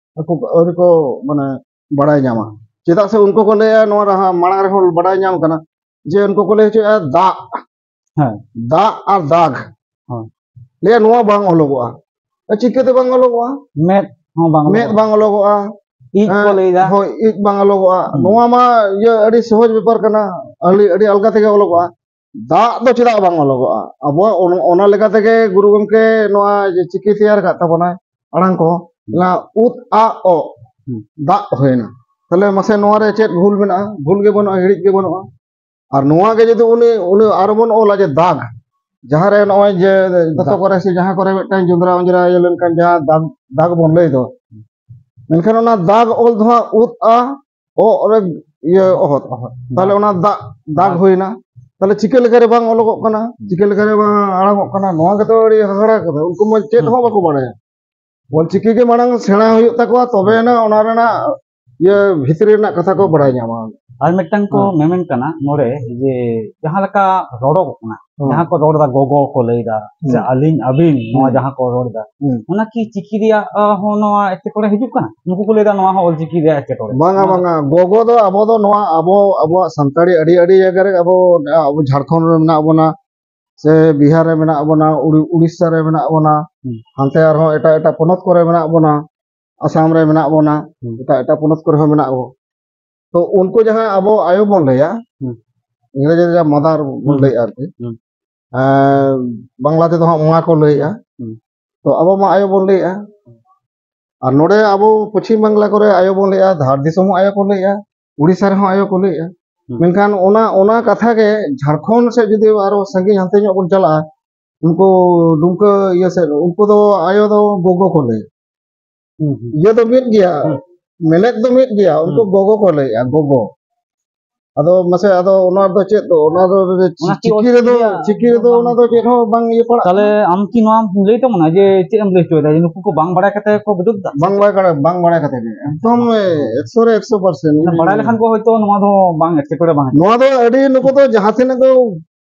ᱟᱹᱣᱨᱤ ᱠᱚ, ᱢᱟᱱᱮ, ᱵᱟᱲᱟᱭ ᱧᱟᱢᱟ᱾ ᱪᱮᱫᱟᱜ ᱥᱮ ᱩᱱᱠᱩ ᱠᱚ ᱞᱟᱹᱭᱟ, ᱱᱚᱣᱟ ᱨᱮ ᱦᱟᱸᱜ ᱢᱟᱲᱟᱝ ᱨᱮᱦᱚᱸ ᱵᱟᱲᱟᱭ ᱧᱟᱢ ᱠᱟᱱᱟ ᱡᱮ ᱩᱱᱠᱩ ᱠᱚ ᱞᱟᱹᱭ ᱦᱚᱪᱚᱭᱮᱫᱼᱟ ᱫᱟᱜ, ᱦᱮᱸ᱾ ᱫᱟᱜ ᱟᱨ ᱫᱟᱜᱽ᱾ ᱦᱳᱭ᱾ ᱞᱟᱹᱭᱟ ᱱᱚᱣᱟ ᱵᱟᱝ ᱚᱞᱚᱜᱚᱜᱼᱟ᱾ ᱪᱤᱠᱟᱹᱛᱮ ᱵᱟᱝ ᱚᱞᱚᱜᱚᱜᱼᱟ? ᱢᱮᱫ ᱦᱚᱸ ᱵᱟᱝ ᱢᱮᱫ ᱚᱞᱚᱜᱚᱜᱼᱟ᱾ ᱵᱟᱝ ᱚᱞᱚᱜᱚᱜᱼᱟ᱾ ᱤᱡ ᱠᱚ ᱦᱮᱸ, ᱞᱟᱹᱭᱫᱟ᱾ ᱦᱳᱭ, ᱤᱡ ᱵᱟᱝ ᱚᱞᱚᱜᱚᱜᱼᱟ᱾ ᱦᱩᱸ᱾ ᱱᱚᱣᱟ ᱢᱟ ᱤᱭᱟᱹ ᱟᱹᱰᱤ ᱥᱚᱦᱚᱡ ᱵᱮᱯᱟᱨ ᱠᱟᱱᱟ, ᱟᱹᱰᱤ, ᱟᱹᱰᱤ ᱟᱞᱜᱟ ᱛᱮᱜᱮ ᱚᱞᱚᱜᱚᱜᱼᱟ᱾ ᱫᱟᱜ ᱫᱚ ᱪᱮᱫᱟᱜ ᱵᱟᱝ ᱚᱞᱚᱜᱚᱜᱼᱟ? ᱟᱵᱚᱣᱟᱜ ᱚᱱ-, ᱚᱱᱟ ᱞᱮᱠᱟ ᱛᱮᱜᱮ ᱜᱩᱨᱩ ᱜᱚᱢᱠᱮ ᱱᱚᱣᱟ ᱡᱮ ᱪᱤᱠᱤ ᱛᱮᱭᱟᱨ ᱟᱠᱟᱫ ᱛᱟᱵᱚᱱᱟᱭ, ᱟᱲᱟᱝ ᱠᱚ, ᱦᱩᱸ᱾ ᱚᱱᱟ ᱩᱫ, ᱟ, ᱚ, ᱦᱩᱸ᱾ ᱫᱟᱜ ᱦᱩᱭᱱᱟ᱾ ᱛᱟᱦᱞᱮ ᱢᱟᱥᱮ ᱱᱚᱣᱟ ᱨᱮ ᱪᱮᱫ ᱵᱷᱩᱞ ᱢᱮᱱᱟᱜᱼᱟ? ᱵᱷᱩᱞ ᱜᱮ ᱵᱟᱹᱱᱩᱜᱼᱟ, ᱦᱤᱲᱤᱡ ᱜᱮ ᱵᱟᱹᱱᱩᱜᱼᱟ᱾ ᱟᱨ ᱱᱚᱣᱟ ᱜᱮ ᱡᱩᱫᱤ ᱩᱱᱤ, ᱩᱱᱤ ᱟᱨᱚ ᱵᱚᱱ ᱚᱞᱟ ᱡᱮ ᱫᱟᱜᱽ, ᱡᱟᱦᱟᱸ ᱨᱮ ᱱᱚᱜᱼᱚᱭ ᱡᱮ ᱫᱚᱛᱚ ᱫᱟᱜᱽ᱾ ᱠᱚᱨᱮ ᱥᱮ ᱡᱟᱦᱟᱸ ᱠᱚᱨᱮ ᱢᱤᱫᱴᱟᱝ ᱡᱚᱸᱫᱽᱨᱟ ᱚᱸᱡᱽᱨᱟ ᱤᱭᱟᱹ ᱞᱮᱱᱠᱷᱟᱱ ᱡᱟᱦᱟᱸ ᱫᱟᱜᱽ, ᱫᱟᱜᱽ ᱵᱚᱱ ᱞᱟᱹᱭ ᱫᱚ, ᱢᱮᱱᱠᱷᱟᱱ ᱚᱱᱟ ᱫᱟᱜᱽ ᱚᱞ ᱫᱚ ᱦᱟᱸᱜ ᱩᱫ, ᱟ, ᱚ ᱨᱮ ᱤᱭᱟᱹ ᱚᱦᱚᱫ᱾ ᱚᱦᱚᱫ᱾ ᱛᱟᱦᱞᱮ ᱚᱱᱟ ᱫᱟᱜ, ᱫᱟᱜᱽ ᱫᱟᱜᱽ᱾ ᱦᱩᱭᱱᱟ᱾ ᱛᱟᱦᱞᱮ ᱪᱤᱠᱟᱹ ᱞᱮᱠᱟᱨᱮ ᱵᱟᱝ ᱚᱞᱚᱜᱚᱜ ᱠᱟᱱᱟ? ᱪᱤᱠᱟᱹ ᱞᱮᱠᱟᱨᱮ ᱵᱟᱝ ᱟᱲᱟᱝᱚᱜ ᱠᱟᱱᱟ? ᱱᱚᱣᱟ ᱜᱮᱛᱚ ᱟᱹᱰᱤ ᱦᱟᱦᱟᱲᱟ ᱠᱟᱛᱷᱟ᱾ ᱩᱱᱠᱩ ᱢᱟ ᱪᱮᱫ ᱦᱩᱸ᱾ ᱦᱚᱸ ᱵᱟᱠᱚ ᱵᱟᱲᱟᱭᱟ᱾ ᱚᱞᱪᱤᱠᱤ ᱜᱮ ᱢᱟᱲᱟᱝ ᱥᱮᱬᱟ ᱦᱩᱭᱩᱜ ᱛᱟᱠᱚᱣᱟ, ᱛᱚᱵᱮ ᱟᱱᱟᱜ ᱚᱱᱟ ᱨᱮᱱᱟᱜ ᱤᱭᱟᱹ ᱵᱷᱤᱛᱨᱤ ᱨᱮᱱᱟᱜ ᱠᱟᱛᱷᱟ ᱠᱚ ᱵᱟᱲᱟᱭ ᱧᱟᱢᱟ᱾ ᱟᱨ ᱢᱤᱫᱴᱟᱝ ᱠᱚ ᱦᱮᱸ᱾ ᱢᱮᱢᱮᱱ ᱠᱟᱱᱟ ᱱᱚᱰᱮ ᱡᱮ ᱡᱟᱦᱟᱸ ᱞᱮᱠᱟ ᱨᱚᱲᱚᱜ ᱠᱟᱱᱟ, ᱦᱮᱸ᱾ ᱡᱟᱦᱟᱸ ᱠᱚ ᱨᱚᱲ ᱮᱫᱟ ᱜᱚᱜᱚ ᱠᱚ ᱞᱟᱹᱭ ᱮᱫᱟ, ᱥᱮ ᱦᱮᱸ᱾ ᱟᱹᱞᱤᱧ ᱟᱹᱵᱤᱱ ᱱᱚᱣᱟ ᱦᱮᱸ᱾ ᱡᱟᱦᱟᱸ ᱠᱚ ᱨᱚᱲ ᱮᱫᱟ, ᱦᱮᱸ᱾ ᱚᱱᱟ ᱠᱤ ᱪᱤᱠᱤ ᱨᱮᱭᱟᱜ, ᱟ, ᱦᱚᱸ ᱱᱚᱣᱟ ᱮᱴᱠᱮᱴᱚᱬᱮ ᱦᱤᱡᱩᱜ ᱠᱟᱱᱟ? ᱱᱩᱠᱩ ᱠᱚ ᱞᱟᱹᱭ ᱮᱫᱟ ᱱᱚᱣᱟ ᱦᱚᱸ ᱚᱞᱪᱤᱠᱤ ᱨᱮᱭᱟᱜ ᱮᱴᱠᱮᱴᱚᱬᱮ᱾ ᱵᱟᱝᱟ, ᱱᱚᱣᱟ ᱫᱚ ᱵᱟᱝᱟ, ᱜᱚᱜᱚ ᱫᱚ ᱟᱵᱚ ᱫᱚ ᱱᱚᱣᱟ ᱟᱵᱚ, ᱟᱵᱚᱣᱟᱜ ᱥᱟᱱᱛᱟᱲᱤ ᱟᱹᱰᱤ, ᱟᱹᱰᱤ ᱡᱟᱭᱜᱟ ᱨᱮ ᱟᱵᱚ, ᱟᱵᱚ ᱡᱷᱟᱲᱠᱷᱚᱸᱰ ᱨᱮ ᱢᱮᱱᱟᱜ ᱵᱚᱱᱟ, ᱥᱮ ᱵᱤᱦᱟᱨ ᱨᱮ ᱢᱮᱱᱟᱜ ᱵᱚᱱᱟ, ᱩᱲᱤ-, ᱩᱲᱤᱥᱥᱟ ᱨᱮ ᱢᱮᱱᱟᱜ ᱵᱚᱱᱟ, ᱦᱩᱸ᱾ ᱦᱟᱱᱛᱮ ᱟᱨᱦᱚᱸ ᱮᱴᱟᱜ ᱮᱴᱟᱜ ᱯᱚᱱᱚᱛ ᱠᱚᱨᱮ ᱢᱮᱱᱟᱜ ᱵᱚᱱᱟ, ᱟᱥᱟᱢ ᱨᱮ ᱢᱮᱱᱟᱜ ᱵᱚᱱᱟ, ᱦᱩᱸ᱾ ᱮᱴᱟᱜ ᱮᱴᱟᱜ ᱯᱚᱱᱚᱛ ᱠᱚᱨᱮ ᱦᱚᱸ ᱢᱮᱱᱟᱜ ᱵᱚᱱᱟ᱾ ᱛᱚ ᱩᱱᱠᱩ ᱡᱟᱦᱟᱸ ᱟᱵᱚ ᱟᱭᱳ ᱵᱚᱱ ᱞᱟᱹᱭᱟ, ᱦᱩᱸ᱾ ᱤᱝᱨᱮᱡᱤ ᱨᱮ ᱡᱟᱦᱟᱸ ᱢᱟᱫᱟᱨ ᱵᱚᱱ ᱦᱩᱸ᱾ ᱞᱟᱹᱭᱟ ᱟᱨᱠᱤ, ᱦᱩᱸ᱾ ᱮᱸ, ᱵᱟᱝᱞᱟ ᱛᱮᱫᱚ ᱦᱟᱸᱜ ᱢᱟ ᱠᱚ ᱞᱟᱹᱭᱮᱜᱼᱟ᱾ ᱦᱩᱸ᱾ ᱛᱚ ᱟᱵᱚ ᱢᱟ ᱟᱭᱳ ᱵᱚᱱ ᱞᱟᱹᱭᱮᱜᱼᱟ᱾ ᱟᱨ ᱱᱚᱰᱮ ᱟᱵᱚ ᱯᱚᱪᱷᱤᱢ ᱵᱟᱝᱞᱟ ᱠᱚᱨᱮ ᱟᱭᱳ ᱵᱚᱱ ᱞᱟᱹᱭᱮᱜᱼᱟ, ᱫᱷᱟᱲ ᱫᱤᱥᱚᱢ ᱦᱚᱸ ᱟᱭᱳ ᱠᱚ ᱞᱟᱹᱭᱮᱜᱼᱟ, ᱩᱲᱤᱥᱥᱟ ᱨᱮᱦᱚᱸ ᱟᱭᱳ ᱠᱚ ᱞᱟᱹᱭᱮᱜᱼᱟ᱾ ᱦᱩᱸ᱾ ᱢᱮᱱᱠᱷᱟᱱ ᱚᱱᱟ, ᱚᱱᱟ ᱠᱟᱛᱷᱟ ᱜᱮ ᱡᱷᱟᱲᱠᱷᱚᱸᱰ ᱥᱮᱫ ᱡᱩᱫᱤ ᱟᱨᱚ ᱥᱟᱺᱜᱤᱧ ᱦᱟᱱᱛᱮ ᱧᱚᱜ ᱵᱚᱱ ᱪᱟᱞᱟᱜᱼᱟ, ᱩᱱᱠᱩ ᱰᱩᱢᱠᱟᱹ ᱤᱭᱟᱹ ᱥᱮᱫ, ᱩᱱᱠᱩ ᱫᱚ ᱟᱭᱳ ᱫᱚ ᱜᱚᱜᱚ ᱠᱚ ᱞᱟᱹᱭᱟ᱾ ᱦᱩᱸ, ᱦᱩᱸ᱾ ᱤᱭᱟᱹ ᱫᱚ ᱢᱤᱫ ᱜᱮᱭᱟ, ᱦᱩᱸ᱾ ᱢᱮᱱᱮᱫ ᱫᱚ ᱢᱤᱫ ᱜᱮᱭᱟ, ᱩᱱᱠᱩ ᱦᱩᱸ᱾ ᱜᱚᱜᱚ ᱠᱚ ᱞᱟᱹᱭᱟ, ᱜᱚᱜᱚ᱾ ᱟᱫᱚ ᱢᱟᱥᱮ, ᱟᱫᱚ ᱚᱱᱟ ᱫᱚ ᱪᱮᱫ ᱫᱚ? ᱚᱱᱟ ᱫᱚ ᱚᱱᱟ ᱠᱤ ᱪᱤᱠᱤ ᱨᱮᱫᱚ, ᱚᱥᱩᱵᱤᱫᱷᱟ? ᱪᱤᱠᱤ ᱨᱮᱫᱚ ᱚᱱᱟ ᱫᱚ ᱪᱮᱫ ᱦᱚᱸ ᱵᱟᱝ ᱤᱭᱟᱹ ᱯᱟᱲᱟᱜ ᱛᱟᱦᱞᱮ ᱠᱟᱱᱟ᱾ ᱟᱢ ᱠᱤ ᱱᱚᱣᱟᱢ ᱞᱟᱹᱭ ᱛᱟᱵᱚᱱᱟ ᱡᱮ ᱪᱮᱫ ᱮᱢ ᱞᱟᱹᱭ ᱦᱚᱪᱚᱭᱮᱫᱟ, ᱡᱮ ᱱᱩᱠᱩ ᱠᱚ ᱵᱟᱝ ᱵᱟᱲᱟᱭ ᱠᱟᱛᱮ ᱠᱚ ᱵᱤᱨᱩᱫᱷ ᱫᱟ? ᱵᱟᱝ ᱵᱟᱲᱟᱭ ᱠᱟᱛᱮ, ᱵᱟᱝ ᱵᱟᱲᱟᱭ ᱠᱟᱛᱮ ᱜᱮ, ᱮᱠᱫᱚᱢ ᱮᱠᱥᱚ ᱨᱮ ᱮᱠᱥᱚ ᱯᱟᱨᱥᱮᱱᱴ᱾ ᱢᱟᱱᱮ ᱵᱟᱲᱟᱭ ᱞᱮᱠᱷᱟᱱ ᱠᱚ ᱦᱚᱭᱛᱳ ᱱᱚᱣᱟ ᱫᱚ ᱵᱟᱝ ᱮᱴᱠᱮᱴᱚᱬᱮ ᱵᱟᱝ ᱦᱤᱡᱩᱜᱼᱟ᱾ ᱱᱚᱣᱟ ᱫᱚ ᱟᱹᱰᱤ, ᱱᱩᱠᱩ ᱫᱚ ᱡᱟᱦᱟᱸ ᱛᱤᱱᱟᱹᱜ ᱠᱚ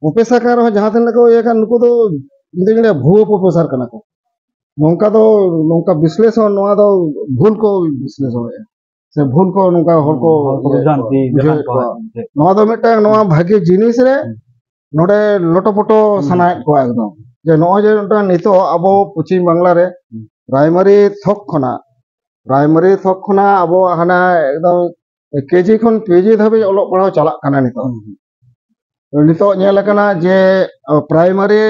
ᱯᱨᱚᱯᱷᱮᱥᱟᱨ ᱠᱟᱱ ᱨᱮᱦᱚᱸ, ᱡᱟᱦᱟᱸ ᱛᱤᱱᱟᱹᱜ ᱠᱚ ᱤᱭᱟᱹ ᱠᱟᱱ, ᱱᱩᱠᱩ ᱫᱚ ᱤᱧ ᱫᱩᱧ ᱞᱟᱹᱭᱟ ᱵᱷᱩᱣᱟᱹ ᱯᱨᱚᱯᱷᱮᱥᱟᱨ ᱠᱟᱱᱟ ᱠᱚ᱾ ᱱᱚᱝᱠᱟ ᱫᱚ, ᱱᱚᱝᱠᱟ ᱵᱤᱥᱞᱮᱥᱚᱱ, ᱱᱚᱣᱟ ᱫᱚ ᱵᱷᱩᱞ ᱠᱚ ᱵᱤᱥᱞᱮᱥᱚᱱᱮᱫᱼᱟ, ᱥᱮ ᱵᱷᱩᱞ ᱠᱚ ᱱᱚᱝᱠᱟ ᱦᱚᱲ ᱠᱚ ᱦᱚᱲ ᱠᱚ ᱤᱭᱟᱹᱭᱮᱫ ᱵᱩᱡᱷᱟᱹᱣ ᱠᱚᱣᱟ, ᱠᱟᱱ ᱵᱩᱡᱷᱟᱹᱣᱮᱫ ᱛᱟᱠᱚᱣᱟ᱾ ᱠᱚᱣᱟ᱾ ᱱᱚᱣᱟ ᱫᱚ ᱢᱤᱫᱴᱟᱝ, ᱱᱚᱣᱟ ᱵᱷᱟᱜᱮ ᱡᱤᱱᱤᱥ ᱨᱮ ᱦᱩᱸ᱾ ᱱᱚᱰᱮ ᱞᱚᱴᱚᱯᱚᱴᱚ ᱦᱩᱸ᱾ ᱥᱟᱱᱟᱭᱮᱫ ᱠᱚᱣᱟ ᱮᱠᱫᱚᱢ, ᱡᱮ ᱱᱚᱜᱼᱚᱭ ᱡᱮ ᱢᱤᱫᱴᱟᱝ ᱱᱤᱛᱚᱜ ᱟᱵᱚ ᱯᱚᱪᱷᱤᱢ ᱵᱟᱝᱞᱟ ᱨᱮ ᱦᱩᱸ᱾ ᱯᱨᱟᱭᱢᱟᱨᱤ ᱛᱷᱚᱠ ᱠᱷᱚᱱᱟᱜ, ᱯᱨᱟᱭᱢᱟᱨᱤ ᱛᱷᱚᱠ ᱠᱷᱚᱱᱟᱜ ᱟᱵᱚ ᱦᱟᱱᱟ ᱮᱠᱫᱚᱢ ᱠᱮᱡᱤ ᱠᱷᱚᱱ ᱯᱤᱡᱤ ᱫᱷᱟᱹᱵᱤᱡ ᱚᱞᱚᱜ ᱯᱟᱲᱦᱟᱣ ᱪᱟᱞᱟᱜ ᱠᱟᱱᱟ ᱱᱤᱛᱚᱜ᱾ ᱦᱩᱸ᱾ ᱱᱤᱛᱚᱜ ᱧᱮᱞ ᱟᱠᱟᱱᱟ ᱡᱮ, ᱚ, ᱯᱨᱟᱭᱢᱟᱨᱤ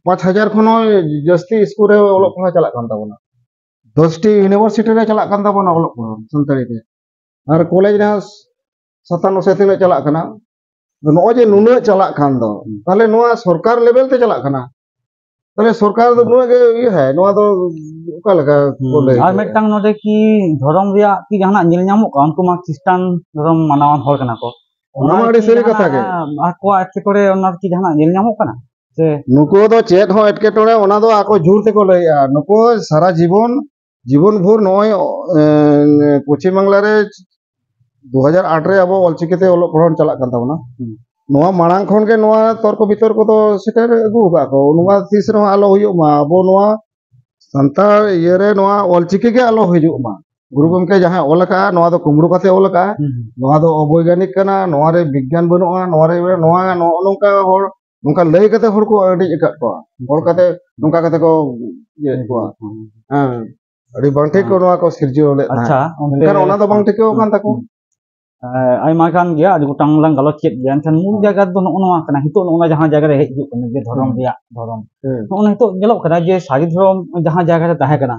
ᱯᱟᱸᱪ ᱦᱟᱡᱟᱨ ᱠᱷᱚᱱ ᱦᱚᱸ ᱡᱟᱹᱥᱛᱤ ᱥᱠᱩᱞ ᱨᱮ ᱚᱞᱚᱜ ᱯᱟᱲᱦᱟᱣ ᱪᱟᱞᱟᱜ ᱠᱟᱱ ᱛᱟᱵᱚᱱᱟ᱾ ᱫᱚᱥᱴᱤ ᱤᱭᱩᱱᱤᱵᱷᱟᱨᱥᱤᱴᱤ ᱨᱮ ᱪᱟᱞᱟᱜ ᱠᱟᱱ ᱛᱟᱵᱚᱱᱟ ᱚᱞᱚᱜ ᱯᱟᱲᱦᱟᱣ ᱥᱟᱱᱛᱟᱲᱤ ᱛᱮ᱾ ᱟᱨ ᱠᱚᱞᱮᱡᱽ ᱨᱮᱦᱚᱸ ᱥᱟᱛᱟᱱᱱᱚ ᱥᱮ ᱛᱤᱱᱟᱹᱜ ᱪᱟᱞᱟᱜ ᱠᱟᱱᱟ᱾ ᱱᱚᱜᱼᱚᱭ ᱡᱮ ᱱᱩᱱᱟᱹᱜ ᱪᱟᱞᱟᱜ ᱠᱟᱱ ᱫᱚ, ᱦᱩᱸ᱾ ᱛᱟᱦᱞᱮ ᱱᱚᱣᱟ ᱥᱚᱨᱠᱟᱨ ᱞᱮᱵᱮᱞ ᱛᱮ ᱪᱟᱞᱟᱜ ᱠᱟᱱᱟ᱾ ᱛᱟᱦᱞᱮ ᱥᱚᱨᱠᱟᱨ ᱫᱚ ᱦᱩᱸ᱾ ᱱᱩᱱᱟᱹᱜ ᱜᱮ ᱤᱭᱟᱹ ᱦᱟᱭ, ᱱᱚᱣᱟ ᱫᱚ ᱚᱠᱟ ᱞᱮᱠᱟ ᱠᱚ ᱦᱩᱸ᱾ ᱞᱟᱹᱭ ᱟᱨ ᱦᱚᱪᱚᱭᱟ? ᱢᱤᱫᱴᱟᱝ ᱱᱚᱰᱮ ᱠᱤ ᱫᱷᱚᱨᱚᱢ ᱨᱮᱭᱟᱜ ᱠᱤ ᱡᱟᱦᱟᱱᱟᱜ ᱧᱮᱞ ᱧᱟᱢᱚᱜ ᱠᱟᱱᱟ? ᱩᱱᱠᱩ ᱢᱟ ᱠᱷᱨᱤᱥᱴᱟᱱ ᱫᱷᱚᱨᱚᱢ ᱢᱟᱱᱟᱣᱟᱱ ᱦᱚᱲ ᱠᱟᱱᱟ ᱠᱚ᱾ ᱚᱱᱟ ᱢᱟ ᱟᱹᱰᱤ ᱠᱤ ᱥᱟᱹᱨᱤ ᱠᱟᱛᱷᱟ ᱡᱟᱦᱟᱱᱟᱜ, ᱜᱮ᱾ ᱟᱸ, ᱟᱠᱚᱣᱟᱜ ᱮᱴᱠᱮᱴᱚᱬᱮ ᱚᱱᱟ ᱠᱤ ᱡᱟᱦᱟᱱᱟᱜ ᱧᱮᱞ ᱧᱟᱢᱚᱜ ᱠᱟᱱᱟ? ᱥᱮ ᱱᱩᱠᱩ ᱫᱚ ᱪᱮᱫ ᱦᱚᱸ ᱮᱴᱠᱮᱴᱚᱬᱮ, ᱚᱱᱟ ᱫᱚ ᱟᱠᱚ ᱡᱳᱨ ᱛᱮᱠᱚ ᱞᱟᱹᱭᱮᱜᱼᱟ᱾ ᱱᱩᱠᱩ ᱥᱟᱨᱟ ᱡᱤᱵᱚᱱ, ᱡᱤᱵᱚᱱ ᱵᱷᱳᱨ ᱱᱚᱜᱼᱚᱭ, ᱮ, ᱯᱚᱪᱷᱤᱢ ᱵᱟᱝᱞᱟ ᱨᱮ ᱫᱩ ᱦᱟᱡᱟᱨ ᱟᱴ ᱨᱮ ᱟᱵᱚ ᱚᱞᱪᱤᱠᱤ ᱛᱮ ᱚᱞᱚᱜ ᱯᱟᱲᱦᱟᱣ ᱪᱟᱞᱟᱜ ᱠᱟᱱ ᱛᱟᱵᱚᱱᱟ᱾ ᱦᱩᱸ᱾ ᱱᱚᱣᱟ ᱢᱟᱲᱟᱝ ᱠᱷᱚᱱ ᱜᱮ ᱱᱚᱣᱟ ᱛᱚᱨᱠᱚ ᱵᱤᱛᱚᱨᱠᱚ ᱫᱚ ᱥᱮᱴᱮᱨ ᱟᱹᱜᱩ ᱟᱠᱟᱫ ᱠᱚ᱾ ᱱᱚᱣᱟ ᱛᱤᱥ ᱨᱮᱦᱚᱸ ᱟᱞᱚ ᱦᱩᱭᱩᱜ ᱢᱟ᱾ ᱟᱵᱚ ᱱᱚᱣᱟ ᱥᱟᱱᱛᱟᱲ ᱤᱭᱟᱹ ᱨᱮ ᱱᱚᱣᱟ ᱚᱞᱪᱤᱠᱤ ᱜᱮ ᱟᱞᱚ ᱦᱤᱡᱩᱜ ᱢᱟ᱾ ᱜᱩᱨᱩ ᱜᱚᱢᱠᱮ ᱡᱟᱦᱟᱸᱭ ᱚᱞ ᱟᱠᱟᱫᱼᱟ, ᱱᱚᱣᱟ ᱫᱚ ᱠᱩᱢᱵᱽᱲᱩ ᱠᱟᱛᱮ ᱚᱞ ᱟᱠᱟᱫᱼᱟ, ᱦᱩᱸ, ᱦᱩᱸ᱾ ᱱᱚᱣᱟ ᱫᱚ ᱚᱵᱳᱭᱜᱟᱱᱤᱠ ᱠᱟᱱᱟ, ᱱᱚᱣᱟ ᱨᱮ ᱵᱤᱜᱽᱜᱟᱱ ᱵᱟᱹᱱᱩᱜᱼᱟ, ᱱᱚᱣᱟ ᱨᱮ, ᱱᱚᱣᱟ ᱱᱚᱜᱼᱚ ᱱᱚᱝᱠᱟ ᱦᱚᱲ ᱱᱚᱝᱠᱟ ᱞᱟᱹᱭ ᱠᱟᱛᱮ ᱦᱚᱲ ᱠᱚ ᱟᱹᱰᱤ ᱟᱠᱟᱫ ᱠᱚᱣᱟ᱾ ᱦᱚᱲ ᱠᱟᱛᱮ ᱱᱚᱝᱠᱟ ᱠᱟᱛᱮ ᱠᱚ ᱤᱭᱟᱹᱭᱮᱫ ᱠᱚᱣᱟ᱾ ᱦᱩᱸ᱾ ᱦᱮᱸ, ᱟᱹᱰᱤ ᱵᱟᱝ ᱴᱷᱤᱠ ᱠᱚ ᱦᱮᱸ᱾ ᱱᱚᱣᱟ ᱠᱚ ᱥᱤᱨᱡᱟᱹᱣ ᱞᱮᱫ ᱟᱪᱪᱷᱟ, ᱛᱟᱦᱮᱸᱫ᱾ ᱚᱱᱛᱮ ᱢᱮᱱᱠᱷᱟᱱ ᱚᱱᱟ ᱫᱚ ᱵᱟᱝ ᱦᱩᱸ, ᱴᱷᱤᱠᱟᱹᱣ ᱦᱩᱸ, ᱟᱠᱟᱱ ᱛᱟᱠᱚ᱾ ᱦᱩᱸ᱾ ᱮᱸ, ᱟᱭᱢᱟ ᱜᱟᱱ ᱜᱮ ᱟᱹᱰᱤ ᱜᱚᱴᱟᱝ ᱞᱟᱝ ᱜᱟᱞᱚᱪ ᱠᱮᱫ ᱜᱮᱭᱟ, ᱮᱱᱠᱷᱟᱱ ᱢᱩᱞ ᱦᱩᱸ᱾ ᱡᱟᱭᱜᱟ ᱫᱚ ᱱᱚᱜᱼᱚ ᱱᱚᱣᱟ ᱠᱟᱱᱟ᱾ ᱱᱤᱛᱚᱜ ᱱᱚᱜᱼᱚ ᱱᱚᱣᱟ ᱡᱟᱦᱟᱸ ᱡᱟᱭᱜᱟ ᱨᱮ ᱦᱮᱡ ᱦᱤᱡᱩᱜ ᱠᱟᱱᱟ ᱡᱮ ᱫᱷᱚᱨᱚᱢ ᱦᱩᱸ᱾ ᱨᱮᱭᱟᱜ ᱫᱷᱚᱨᱚᱢ, ᱦᱩᱸ᱾ ᱱᱚᱜᱼᱚ ᱱᱤᱛᱚᱜ ᱧᱮᱞᱚᱜ ᱠᱟᱱᱟ ᱡᱮ ᱥᱟᱹᱨᱤ ᱫᱷᱚᱨᱚᱢ ᱡᱟᱦᱟᱸ ᱡᱟᱭᱜᱟ ᱨᱮ ᱛᱟᱦᱮᱸ ᱠᱟᱱᱟ,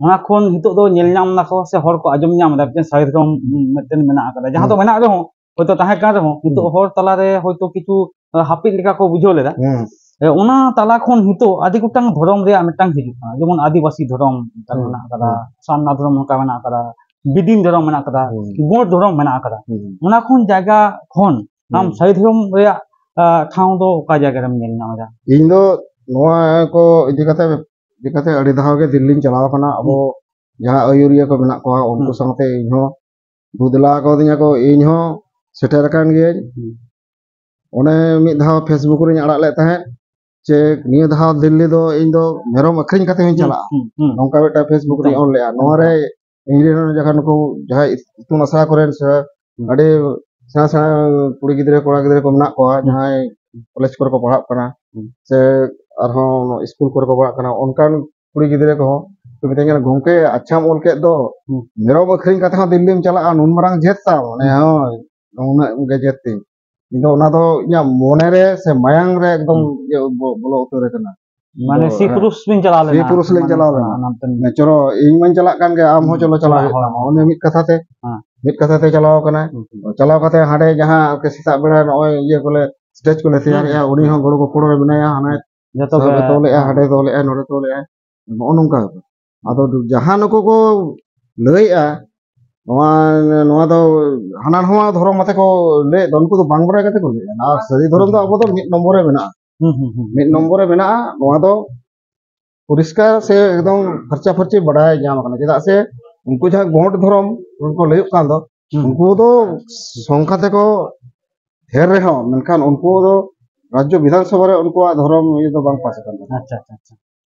ᱚᱱᱟ ᱠᱷᱚᱱ ᱱᱤᱛᱚᱜ ᱫᱚ ᱧᱮᱞ ᱧᱟᱢ ᱫᱟᱠᱚ ᱥᱮ ᱦᱚᱲ ᱠᱚ ᱟᱸᱡᱚᱢ ᱧᱟᱢ ᱮᱫᱟ, ᱢᱤᱫᱴᱮᱱ ᱥᱟᱹᱨᱤ ᱫᱷᱚᱨᱚᱢ ᱢᱤᱫᱴᱮᱱ ᱢᱮᱱᱟᱜ ᱟᱠᱟᱫᱟ, ᱡᱟᱦᱟᱸ ᱫᱚ ᱦᱩᱸ᱾ ᱢᱮᱱᱟᱜ ᱨᱮᱦᱚᱸ, ᱦᱚᱭᱛᱚ ᱛᱟᱦᱮᱸ ᱠᱟᱱ ᱨᱮᱦᱚᱸ, ᱱᱤᱛᱚᱜ ᱦᱩᱸ᱾ ᱦᱚᱲ ᱛᱟᱞᱟᱨᱮ ᱦᱚᱭᱛᱚ ᱠᱤᱪᱷᱩ, ᱟᱸ, ᱦᱟᱹᱯᱤᱫ ᱞᱮᱠᱟ ᱠᱚ ᱵᱩᱡᱷᱟᱹᱣ ᱞᱮᱫᱟ᱾ ᱦᱩᱸ᱾ ᱮ, ᱚᱱᱟ ᱛᱟᱞᱟ ᱠᱷᱚᱱ ᱱᱤᱛᱚᱜ ᱟᱹᱰᱤ ᱜᱚᱴᱟᱝ ᱫᱷᱚᱨᱚᱢ ᱨᱮᱭᱟᱜ ᱢᱤᱫᱴᱟᱝ ᱦᱤᱡᱩᱜ ᱠᱟᱱᱟ, ᱡᱮᱢᱚᱱ ᱟᱹᱫᱤᱵᱟᱹᱥᱤ ᱫᱷᱚᱨᱚᱢ ᱢᱤᱫᱴᱟᱝ ᱦᱩᱸ, ᱢᱮᱱᱟᱜ ᱟᱠᱟᱫᱟ, ᱦᱩᱸ᱾ ᱥᱟᱨᱱᱟ ᱫᱷᱚᱨᱚᱢ ᱱᱚᱝᱠᱟ ᱢᱮᱱᱟᱜ ᱟᱠᱟᱫᱟ, ᱦᱩᱸ᱾ ᱜᱳᱸᱰ ᱫᱷᱚᱨᱚᱢ ᱢᱮᱱᱟᱜ ᱟᱠᱟᱫᱟ᱾ ᱦᱩᱸ᱾ ᱚᱱᱟ ᱠᱷᱚᱱ ᱡᱟᱭᱜᱟ ᱠᱷᱚᱱ ᱟᱢ ᱦᱩᱸ᱾ ᱥᱟᱹᱨᱤ ᱫᱷᱚᱨᱚᱢ ᱨᱮᱭᱟᱜ, ᱟ, ᱴᱷᱟᱶ ᱫᱚ ᱚᱠᱟ ᱡᱟᱭᱜᱟ ᱨᱮᱢ ᱧᱮᱞ ᱧᱟᱢ ᱮᱫᱟ? ᱤᱧ ᱫᱚ ᱱᱚᱣᱟ ᱠᱚ ᱤᱫᱤ ᱠᱟᱛᱮ, ᱤᱫᱤ ᱠᱟᱛᱮ ᱟᱹᱰᱤ ᱫᱷᱟᱣ ᱜᱮ ᱫᱤᱞᱞᱤᱧ ᱪᱟᱞᱟᱣ ᱟᱠᱟᱱᱟ᱾ ᱟᱵᱚ ᱦᱩᱸ᱾ ᱡᱟᱦᱟᱸ ᱟᱹᱭᱩᱨᱤᱭᱟᱹ ᱠᱚ ᱢᱮᱱᱟᱜ ᱠᱚᱣᱟ, ᱩᱱᱠᱩ ᱦᱩᱸ᱾ ᱥᱟᱶᱛᱮ ᱤᱧ ᱦᱚᱸ ᱫᱩ ᱫᱮᱞᱟ ᱟᱠᱟᱣᱫᱤᱧᱟ ᱠᱚ, ᱤᱧ ᱦᱚᱸ ᱥᱮᱴᱮᱨ ᱟᱠᱟᱱ ᱜᱤᱭᱟᱹᱧ᱾ ᱦᱩᱸ᱾ ᱚᱱᱮ ᱢᱤᱫ ᱫᱷᱟᱣ Facebook ᱨᱤᱧ ᱟᱲᱟᱜ ᱞᱮᱫ ᱛᱟᱦᱮᱸᱫ ᱡᱮ ᱱᱤᱭᱟᱹ ᱫᱷᱟᱣ ᱫᱤᱞᱞᱤ ᱫᱚ ᱤᱧ ᱫᱚ ᱢᱮᱨᱚᱢ ᱟᱹᱠᱷᱨᱤᱧ ᱠᱟᱛᱮ ᱦᱚᱸᱧ ᱦᱩᱸ, ᱪᱟᱞᱟᱜᱼᱟ᱾ ᱦᱩᱸ, ᱦᱩᱸ᱾ ᱱᱚᱝᱠᱟ ᱢᱤᱫᱴᱟᱝ Facebook ᱨᱤᱧ ᱦᱩᱸ᱾ ᱚᱞ ᱞᱮᱫᱼᱟ᱾ ᱱᱚᱣᱟ ᱨᱮ ᱤᱧ ᱨᱮᱱ ᱡᱟᱦᱟᱸ ᱱᱩᱠᱩ ᱡᱟᱦᱟᱸᱭ ᱤᱛᱩᱱ ᱟᱥᱲᱟ ᱠᱚᱨᱮᱱ ᱥᱮ ᱦᱩᱸ᱾ ᱟᱹᱰᱤ ᱥᱮᱬᱟ ᱥᱮᱬᱟ ᱠᱩᱲᱤ ᱜᱤᱫᱽᱨᱟᱹ, ᱠᱚᱲᱟ ᱜᱤᱫᱽᱨᱟᱹ ᱠᱚ ᱢᱮᱱᱟᱜ ᱠᱚᱣᱟ, ᱦᱩᱸ᱾ ᱡᱟᱦᱟᱸᱭ ᱠᱚᱞᱮᱡᱽ ᱠᱚᱨᱮ ᱠᱚ ᱯᱟᱲᱦᱟᱜ ᱠᱟᱱᱟ, ᱦᱩᱸ᱾ ᱥᱮ ᱟᱨᱦᱚᱸ ᱤᱥᱠᱩᱞ ᱠᱚᱨᱮ ᱠᱚ ᱯᱟᱲᱦᱟᱜ ᱠᱟᱱᱟ, ᱚᱱᱠᱟᱱ ᱠᱩᱲᱤ ᱜᱤᱫᱽᱨᱟᱹ ᱠᱚᱦᱚᱸ ᱠᱚ ᱢᱤᱛᱟᱹᱧ ᱠᱟᱱᱟ, "ᱜᱚᱝᱠᱮ, ᱟᱪᱪᱷᱟᱢ ᱚᱞ ᱠᱮᱫ ᱫᱚ, ᱦᱩᱸ᱾ ᱢᱮᱨᱚᱢ ᱟᱹᱠᱷᱨᱤᱧ ᱠᱟᱛᱮ ᱦᱚᱸ ᱫᱤᱞᱞᱤᱢ ᱪᱟᱞᱟᱜᱼᱟ, ᱱᱩᱱ ᱢᱟᱨᱟᱝ ᱡᱮᱛ ᱛᱟᱢ?" ᱢᱟᱱᱮ, ᱦᱩᱸ᱾ ᱦᱳᱭ, ᱩᱱᱟᱹᱜ ᱜᱮ ᱡᱮᱛ ᱛᱤᱧ᱾ ᱤᱧ ᱫᱚ ᱚᱱᱟ ᱫᱚ ᱤᱧᱟᱹᱜ ᱢᱚᱱᱮ ᱨᱮ ᱥᱮ ᱢᱟᱭᱟᱝ ᱨᱮ ᱮᱠᱫᱚᱢ ᱦᱩᱸ᱾ ᱤᱭᱟᱹ ᱵᱚ-, ᱵᱚᱞᱚ ᱩᱛᱟᱹᱨ ᱟᱠᱟᱱᱟ᱾ ᱢᱟᱱᱮ ᱫᱚ, ᱥᱤ ᱦᱮᱸ᱾ ᱯᱩᱨᱩᱥ ᱵᱤᱱ ᱪᱟᱞᱟᱣ ᱥᱤ ᱞᱮᱱᱟ? ᱯᱩᱨᱩᱥ ᱞᱤᱧ ᱢᱟᱱᱮ ᱪᱟᱞᱟᱣ ᱞᱮᱱᱟ᱾ ᱦᱟᱱᱟᱢ ᱛᱮᱢ ᱦᱮᱸ, ᱪᱚᱞᱚ, ᱤᱧ ᱢᱟᱧ ᱪᱟᱞᱟᱜ ᱠᱟᱱ ᱜᱮ, ᱟᱢ ᱦᱚᱸ ᱦᱩᱸ᱾ ᱪᱚᱞᱚ, ᱪᱟᱞᱟᱣ ᱦᱳᱭ, ᱦᱩᱭᱩᱜ ᱦᱳᱭ, ᱛᱟᱢᱟ᱾ ᱦᱳᱭ᱾ ᱚᱱᱮ ᱢᱤᱫ ᱠᱟᱛᱷᱟ ᱛᱮ, ᱦᱮᱸ᱾ ᱢᱤᱫ ᱠᱟᱛᱷᱟ ᱛᱮ ᱪᱟᱞᱟᱣ ᱟᱠᱟᱱᱟᱭ᱾ ᱦᱩᱸ, ᱦᱩᱸ᱾ ᱪᱟᱞᱟᱣ ᱠᱟᱛᱮ ᱦᱟᱸᱰᱮ ᱡᱟᱦᱟᱸ ᱥᱮᱛᱟᱜ ᱵᱮᱲᱟ ᱱᱚᱜᱼᱚᱭ ᱤᱭᱟᱹ ᱠᱚᱞᱮ, ᱥᱴᱮᱡᱽ ᱠᱚᱞᱮ ᱦᱩᱸ, ᱛᱮᱭᱟᱨᱮᱜᱼᱟ, ᱦᱩᱸ, ᱩᱱᱤ ᱦᱩᱸ᱾ ᱦᱚᱸ ᱜᱚᱲᱚ ᱜᱚᱯᱚᱲᱚ ᱨᱮ ᱢᱮᱱᱟᱭᱟ, ᱦᱟᱱᱮ ᱡᱚᱛᱚ ᱥᱟᱵ ᱜᱮ, ᱮ ᱛᱚᱞᱮᱜᱼᱟ, ᱦᱮᱸ᱾ ᱦᱟᱸᱰᱮ ᱛᱚᱞᱮᱜᱼᱟ, ᱱᱚᱰᱮ ᱛᱚᱞᱮᱜᱼᱟ, ᱱᱚᱜᱼᱚ ᱱᱚᱝᱠᱟ ᱵᱮᱯᱟᱨ᱾ ᱟᱫᱚ ᱡᱟᱦᱟᱸ ᱱᱩᱠᱩ ᱠᱚ ᱞᱟᱹᱭᱮᱜᱼᱟ, ᱱᱚᱣᱟ, ᱱᱚᱣᱟ ᱫᱚ ᱦᱟᱱᱟ ᱱᱟᱣᱟ ᱫᱷᱚᱨᱚᱢ ᱟᱛᱮ ᱠᱚ ᱞᱟᱹᱭᱮᱫ ᱫᱚ, ᱩᱱᱠᱩ ᱫᱚ ᱵᱟᱝ ᱵᱟᱲᱟᱭ ᱠᱟᱛᱮ ᱠᱚ ᱞᱟᱹᱭᱮᱜᱼᱟ᱾ ᱟᱨ ᱥᱟᱹᱨᱤ ᱫᱷᱚᱨᱚᱢ ᱫᱚ ᱟᱵᱚ ᱫᱚ ᱢᱤᱫ ᱱᱚᱢᱵᱚᱨ ᱨᱮ ᱢᱮᱱᱟᱜᱼᱟ᱾ ᱦᱩᱸ, ᱦᱩᱸ, ᱦᱩᱸ, ᱦᱩᱸ᱾ ᱢᱤᱫ ᱱᱚᱢᱵᱚᱨ ᱨᱮ ᱢᱮᱱᱟᱜᱼᱟ᱾ ᱱᱚᱣᱟ ᱫᱚ ᱯᱚᱨᱤᱥᱠᱟᱨ ᱥᱮ ᱮᱠᱫᱚᱢ ᱯᱷᱟᱨᱪᱟ ᱯᱷᱟᱹᱨᱪᱤ ᱵᱟᱰᱟᱭ ᱧᱟᱢ ᱟᱠᱟᱱᱟ᱾ ᱪᱮᱫᱟᱜ ᱥᱮ ᱩᱱᱠᱩ ᱡᱟᱦᱟᱸ ᱜᱚᱸᱰ ᱫᱷᱚᱨᱚᱢ ᱠᱚ ᱞᱟᱹᱭᱚᱜ ᱠᱟᱱ ᱫᱚ, ᱦᱩᱸ᱾ ᱩᱱᱠᱩ ᱫᱚ ᱥᱚᱝᱠᱷᱟ ᱛᱮᱠᱚ ᱰᱷᱮᱨ ᱨᱮᱦᱚᱸ, ᱢᱮᱱᱠᱷᱟᱱ ᱩᱱᱠᱩ ᱫᱚ ᱨᱟᱡᱽᱡᱚ ᱵᱤᱫᱷᱟᱱ ᱥᱚᱵᱷᱟ ᱨᱮ ᱩᱱᱠᱩᱣᱟᱜ ᱫᱷᱚᱨᱚᱢ ᱤᱭᱟᱹ ᱫᱚ ᱵᱟᱝ ᱯᱟᱥ ᱟᱠᱟᱱ ᱛᱟᱠᱚᱣᱟ᱾ ᱟᱪᱪᱷᱟ, ᱟᱪᱪᱷᱟ, ᱟᱪᱪᱷᱟ᱾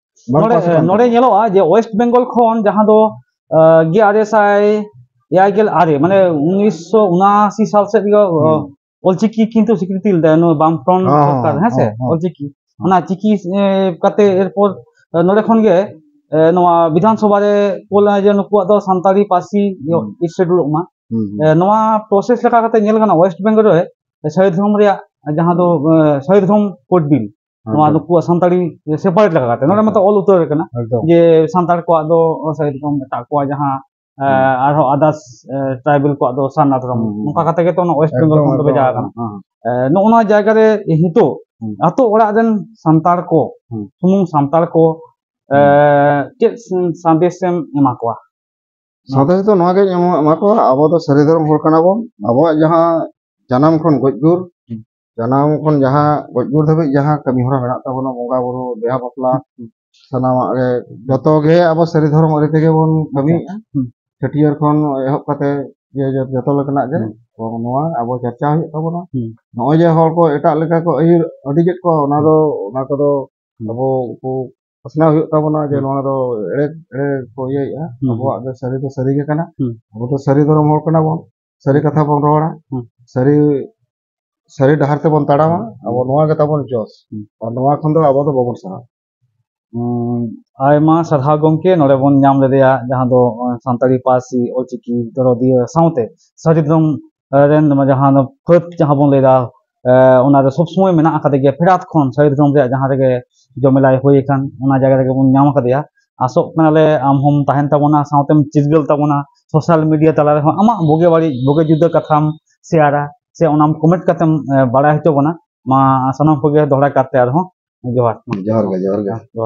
ᱵᱟᱝ ᱱᱚᱰᱮ, ᱯᱟᱥ ᱟᱠᱟᱱ ᱱᱚᱰᱮ ᱛᱟᱠᱚᱣᱟ᱾ ᱧᱮᱞᱚᱜᱼᱟ ᱡᱮ ᱳᱭᱮᱥᱴ ᱵᱮᱝᱜᱚᱞ ᱠᱷᱚᱱ ᱡᱟᱦᱟᱸ ᱫᱚ, ᱟᱸ, ᱜᱮᱞ ᱟᱨᱮ ᱥᱟᱭ ᱮᱭᱟᱭ ᱜᱮᱞ ᱟᱨᱮ, ᱢᱟᱱᱮ ᱩᱱᱤᱥᱥᱚ ᱩᱱᱟᱥᱤ ᱥᱟᱞ ᱥᱮᱫ ᱨᱮᱜᱮ, ᱚ, ᱦᱩᱸ᱾ ᱚᱞᱪᱤᱠᱤ ᱠᱤᱱᱛᱩ ᱥᱤᱠᱨᱤᱛᱤ ᱞᱮᱫᱟᱭ ᱱᱩᱭ ᱵᱟᱢᱯᱷᱨᱚᱱᱴ ᱦᱚᱸ, ᱦᱚᱸ, ᱥᱚᱨᱠᱟᱨ, ᱦᱮᱸ ᱥᱮ? ᱦᱚᱸ, ᱦᱚᱸ᱾ ᱚᱞᱪᱤᱠᱤ᱾ ᱦᱚᱸ᱾ ᱚᱱᱟ ᱪᱤᱠᱤ, ᱮ, ᱠᱟᱛᱮ ᱮᱨᱯᱚᱨ, ᱮ, ᱱᱚᱰᱮ ᱠᱷᱚᱱ ᱜᱮ, ᱮ, ᱱᱚᱣᱟ ᱵᱤᱫᱷᱟᱱ ᱥᱚᱵᱷᱟ ᱨᱮ ᱠᱳᱞ ᱞᱮᱱᱟ ᱡᱮ ᱱᱩᱠᱩᱣᱟᱜ ᱫᱚ ᱥᱟᱱᱛᱟᱲᱤ ᱯᱟᱹᱨᱥᱤ ᱦᱩᱸ᱾ ᱤᱥ ᱥᱮᱰᱩᱞᱚᱜ ᱢᱟ᱾ ᱦᱩᱸ, ᱦᱩᱸ᱾ ᱮ, ᱱᱚᱣᱟ ᱯᱨᱚᱥᱮᱥ ᱞᱮᱠᱟ ᱠᱟᱛᱮ ᱧᱮᱞ ᱜᱟᱱᱚᱜᱼᱟ, ᱳᱭᱮᱥᱴ ᱵᱮᱝᱜᱚᱞ ᱨᱮ ᱥᱟᱹᱨᱤ ᱫᱷᱚᱨᱚᱢ ᱨᱮᱭᱟᱜ ᱡᱟᱦᱟᱸ ᱫᱚ, ᱮ, ᱥᱟᱹᱨᱤ ᱫᱷᱚᱨᱚᱢ ᱠᱳᱰ ᱵᱤᱞ, ᱱᱚᱣᱟ ᱮᱠᱫᱚᱢ᱾ ᱱᱩᱠᱩᱣᱟᱜ ᱥᱟᱱᱛᱟᱲᱤ ᱥᱮᱯᱟᱨᱮᱴ ᱞᱮᱠᱟ ᱠᱟᱛᱮ, ᱱᱚᱰᱮ ᱢᱟᱛᱚ ᱮᱠᱫᱚᱢ᱾ ᱚᱞ ᱩᱛᱟᱹᱨ ᱟᱠᱟᱱᱟ ᱮᱠᱫᱚᱢ᱾ ᱡᱮ ᱥᱟᱱᱛᱟᱲ ᱠᱚᱣᱟᱜ ᱫᱚ ᱥᱟᱹᱨᱤ ᱫᱷᱚᱨᱚᱢ, ᱮᱴᱟᱜ ᱠᱚᱣᱟᱜ ᱡᱟᱦᱟᱸ, ᱮ, ᱦᱩᱸ᱾ ᱟᱨᱦᱚᱸ ᱟᱫᱟᱨᱥ, ᱮ, ᱴᱨᱟᱭᱵᱮᱞ ᱠᱚᱣᱟᱜ ᱫᱚ ᱥᱟᱨᱱᱟ ᱫᱷᱚᱨᱚᱢ, ᱦᱩᱸ, ᱦᱩᱸ᱾ ᱱᱚᱝᱠᱟ ᱠᱟᱛᱮ ᱜᱮ ᱛᱚ ᱚᱱᱟ ᱳᱭᱮᱥᱴ ᱵᱮᱝᱜᱚᱞ ᱮᱠᱫᱚᱢ, ᱠᱷᱚᱱ ᱫᱚ ᱮᱠᱫᱚᱢ, ᱵᱷᱮᱡᱟ ᱮᱠᱫᱚᱢ, ᱟᱠᱟᱱᱟ᱾ ᱦᱮᱸ᱾ ᱮ, ᱱᱚᱜᱼᱚ ᱱᱚᱣᱟ ᱡᱟᱭᱜᱟ ᱨᱮ ᱱᱤᱛᱚᱜ ᱦᱩᱸ᱾ ᱟᱛᱳ ᱚᱲᱟᱜ ᱨᱮᱱ ᱥᱟᱱᱛᱟᱲ ᱠᱚ, ᱦᱩᱸ᱾ ᱥᱩᱢᱩᱝ ᱥᱟᱱᱛᱟᱲ ᱠᱚ, ᱮ, ᱦᱩᱸ᱾ ᱪᱮᱫ ᱥᱟᱸᱫᱮᱥ ᱮᱢ ᱮᱢᱟ ᱠᱚᱣᱟ? ᱥᱟᱸᱫᱮᱥ ᱫᱚ ᱱᱚᱣᱟ ᱜᱮᱧ ᱮᱢᱟ, ᱮᱢᱟ ᱠᱚᱣᱟ, ᱟᱵᱚ ᱫᱚ ᱥᱟᱹᱨᱤ ᱫᱷᱚᱨᱚᱢ ᱦᱚᱲ ᱠᱟᱱᱟ ᱵᱚᱱ᱾ ᱟᱵᱚᱣᱟᱜ ᱡᱟᱦᱟᱸ ᱡᱟᱱᱟᱢ ᱠᱷᱚᱱ ᱜᱚᱡ ᱜᱩᱨ, ᱦᱩᱸ᱾ ᱡᱟᱱᱟᱢ ᱠᱷᱚᱱ ᱡᱟᱦᱟᱸ ᱜᱚᱡ ᱜᱩᱨ ᱫᱷᱟᱹᱵᱤᱡ ᱡᱟᱦᱟᱸ ᱠᱟᱹᱢᱤ ᱦᱚᱨᱟ ᱢᱮᱱᱟᱜ ᱛᱟᱵᱚᱱᱟ, ᱵᱚᱸᱜᱟ ᱵᱩᱨᱩ, ᱵᱤᱦᱟ ᱵᱟᱯᱞᱟ, ᱦᱩᱸ᱾ ᱥᱟᱱᱟᱢᱟᱜ ᱜᱮ ᱡᱚᱛᱚ ᱜᱮ ᱟᱵᱚ ᱥᱟᱹᱨᱤ ᱫᱷᱚᱨᱚᱢ ᱟᱹᱨᱤ ᱛᱮᱜᱮ ᱵᱚᱱ ᱠᱟᱹᱢᱤᱭᱮᱫᱼᱟ᱾ ᱦᱩᱸ᱾ ᱪᱷᱟᱹᱴᱭᱟᱹᱨ ᱠᱷᱚᱱ ᱮᱦᱚᱵ ᱠᱟᱛᱮ ᱡᱮ ᱡᱚ-, ᱡᱚᱛᱚ ᱞᱮᱠᱟᱱᱟᱜ ᱜᱮ᱾ ᱦᱩᱸ᱾ ᱛᱚ ᱱᱚᱣᱟ ᱟᱵᱚ ᱪᱟᱨᱪᱟ ᱦᱩᱭᱩᱜ ᱛᱟᱵᱚᱱᱟ᱾ ᱦᱩᱸ᱾ ᱱᱚᱜᱼᱚᱭ ᱡᱮ ᱦᱚᱲ ᱠᱚ ᱮᱴᱟᱜ ᱞᱮᱠᱟ ᱠᱚ ᱟᱹᱭᱩᱨ ᱟᱹᱰᱤ ᱡᱮᱫ ᱠᱚ, ᱚᱱᱟ ᱫᱚ, ᱚᱱᱟ ᱠᱚᱫᱚ ᱦᱩᱸ᱾ ᱟᱵᱚ ᱩᱱᱠᱩ ᱯᱟᱥᱱᱟᱣ ᱦᱩᱭᱩᱜ ᱛᱟᱵᱚᱱᱟ ᱡᱮ ᱦᱩᱸ᱾ ᱱᱚᱣᱟ ᱫᱚ ᱮᱲᱮ, ᱮᱲᱮ ᱠᱚ ᱤᱭᱟᱹᱭᱮᱫᱼᱟ᱾ ᱦᱩᱸ, ᱦᱩᱸ᱾ ᱟᱵᱚᱣᱟᱜ ᱫᱚ ᱥᱟᱹᱨᱤ ᱫᱚ ᱥᱟᱹᱨᱤ ᱜᱮ ᱠᱟᱱᱟ᱾ ᱦᱩᱸ᱾ ᱟᱵᱚ ᱫᱚ ᱥᱟᱹᱨᱤ ᱫᱷᱚᱨᱚᱢ ᱦᱚᱲ ᱠᱟᱱᱟ ᱵᱚᱱ, ᱥᱟᱹᱨᱤ ᱠᱟᱛᱷᱟ ᱵᱚᱱ ᱨᱚᱲᱟ, ᱦᱩᱸ᱾ ᱥᱟᱹᱨᱤ, ᱥᱟᱹᱨᱤ ᱰᱟᱦᱟᱨ ᱛᱮᱵᱚᱱ ᱛᱟᱲᱟᱢᱟ᱾ ᱦᱩᱸ᱾ ᱟᱵᱚ ᱱᱚᱣᱟ ᱜᱮ ᱛᱟᱵᱚᱱ ᱡᱚᱥ, ᱦᱩᱸ᱾ ᱟᱨ ᱱᱚᱣᱟ ᱠᱷᱚᱱ ᱫᱚ ᱟᱵᱚ ᱫᱚ ᱵᱟᱵᱚᱱ ᱥᱟᱦᱟᱜᱼᱟ᱾ ᱩᱸ, ᱟᱭᱢᱟ ᱥᱟᱨᱦᱟᱣ ᱜᱚᱢᱠᱮ, ᱱᱚᱰᱮ ᱵᱚᱱ ᱧᱟᱢ ᱞᱮᱫᱮᱭᱟ ᱡᱟᱦᱟᱸ ᱫᱚ, ᱮᱸ, ᱥᱟᱱᱛᱟᱲᱤ ᱯᱟᱹᱨᱥᱤ ᱚᱞᱪᱤᱠᱤ ᱫᱚᱨᱚᱫᱤᱭᱟᱹ ᱥᱟᱶᱛᱮ ᱥᱟᱹᱨᱤ ᱫᱷᱚᱨᱚᱢ, ᱮᱸ, ᱨᱮᱱ ᱡᱟᱦᱟᱸ ᱫᱚ ᱯᱷᱟᱹᱫ ᱡᱟᱦᱟᱸ ᱵᱚᱱ ᱞᱟᱹᱭᱫᱟ, ᱮᱸ, ᱚᱱᱟ ᱨᱮ ᱥᱚᱵ ᱥᱚᱢᱚᱭ ᱢᱮᱱᱟᱜ ᱟᱠᱟᱫᱮ ᱜᱮᱭᱟ᱾ ᱯᱷᱮᱰᱟᱛ ᱠᱷᱚᱱ ᱥᱟᱹᱨᱤ ᱫᱷᱚᱨᱚᱢ ᱨᱮᱭᱟᱜ ᱡᱟᱦᱟᱸ ᱨᱮᱜᱮ ᱡᱚᱢᱮᱞᱟᱭ ᱦᱩᱭ ᱟᱠᱟᱱ, ᱚᱱᱟ ᱡᱟᱭᱜᱟ ᱨᱮᱜᱮ ᱵᱚᱱ ᱧᱟᱢ ᱟᱠᱟᱫᱮᱭᱟ᱾ ᱟᱥᱚᱜ ᱠᱟᱱᱟᱞᱮ ᱟᱢ ᱦᱚᱸᱢ ᱛᱟᱦᱮᱱ ᱛᱟᱵᱚᱱᱟ, ᱥᱟᱶᱛᱮᱢ ᱪᱤᱨᱜᱟᱹᱞ ᱛᱟᱵᱚᱱᱟ᱾ ᱥᱳᱥᱟᱞ ᱢᱤᱰᱤᱭᱟ ᱛᱟᱞᱟ ᱨᱮᱦᱚᱸ ᱟᱢᱟᱜ ᱵᱩᱜᱤ ᱵᱟᱹᱲᱤᱡ, ᱵᱩᱜᱤ ᱡᱩᱫᱟᱹ ᱠᱟᱛᱷᱟᱢ ᱥᱮᱭᱟᱨᱟ ᱥᱮ ᱚᱱᱟᱢ ᱠᱚᱢᱮᱱᱴ ᱠᱟᱛᱮᱢ, ᱮᱸ, ᱵᱟᱲᱟᱭ ᱦᱚᱪᱚ ᱵᱚᱱᱟ᱾ ᱢᱟ ᱥᱟᱱᱟᱢ ᱠᱚᱜᱮ ᱫᱚᱦᱲᱟ ᱠᱟᱨᱛᱮ ᱟᱨᱦᱚᱸ ᱡᱚᱦᱟᱨ᱾ ᱡᱚᱦᱟᱨ ᱜᱮ, ᱡᱚᱦᱟᱨ ᱜᱮ᱾ ᱡᱚᱦᱟᱨ᱾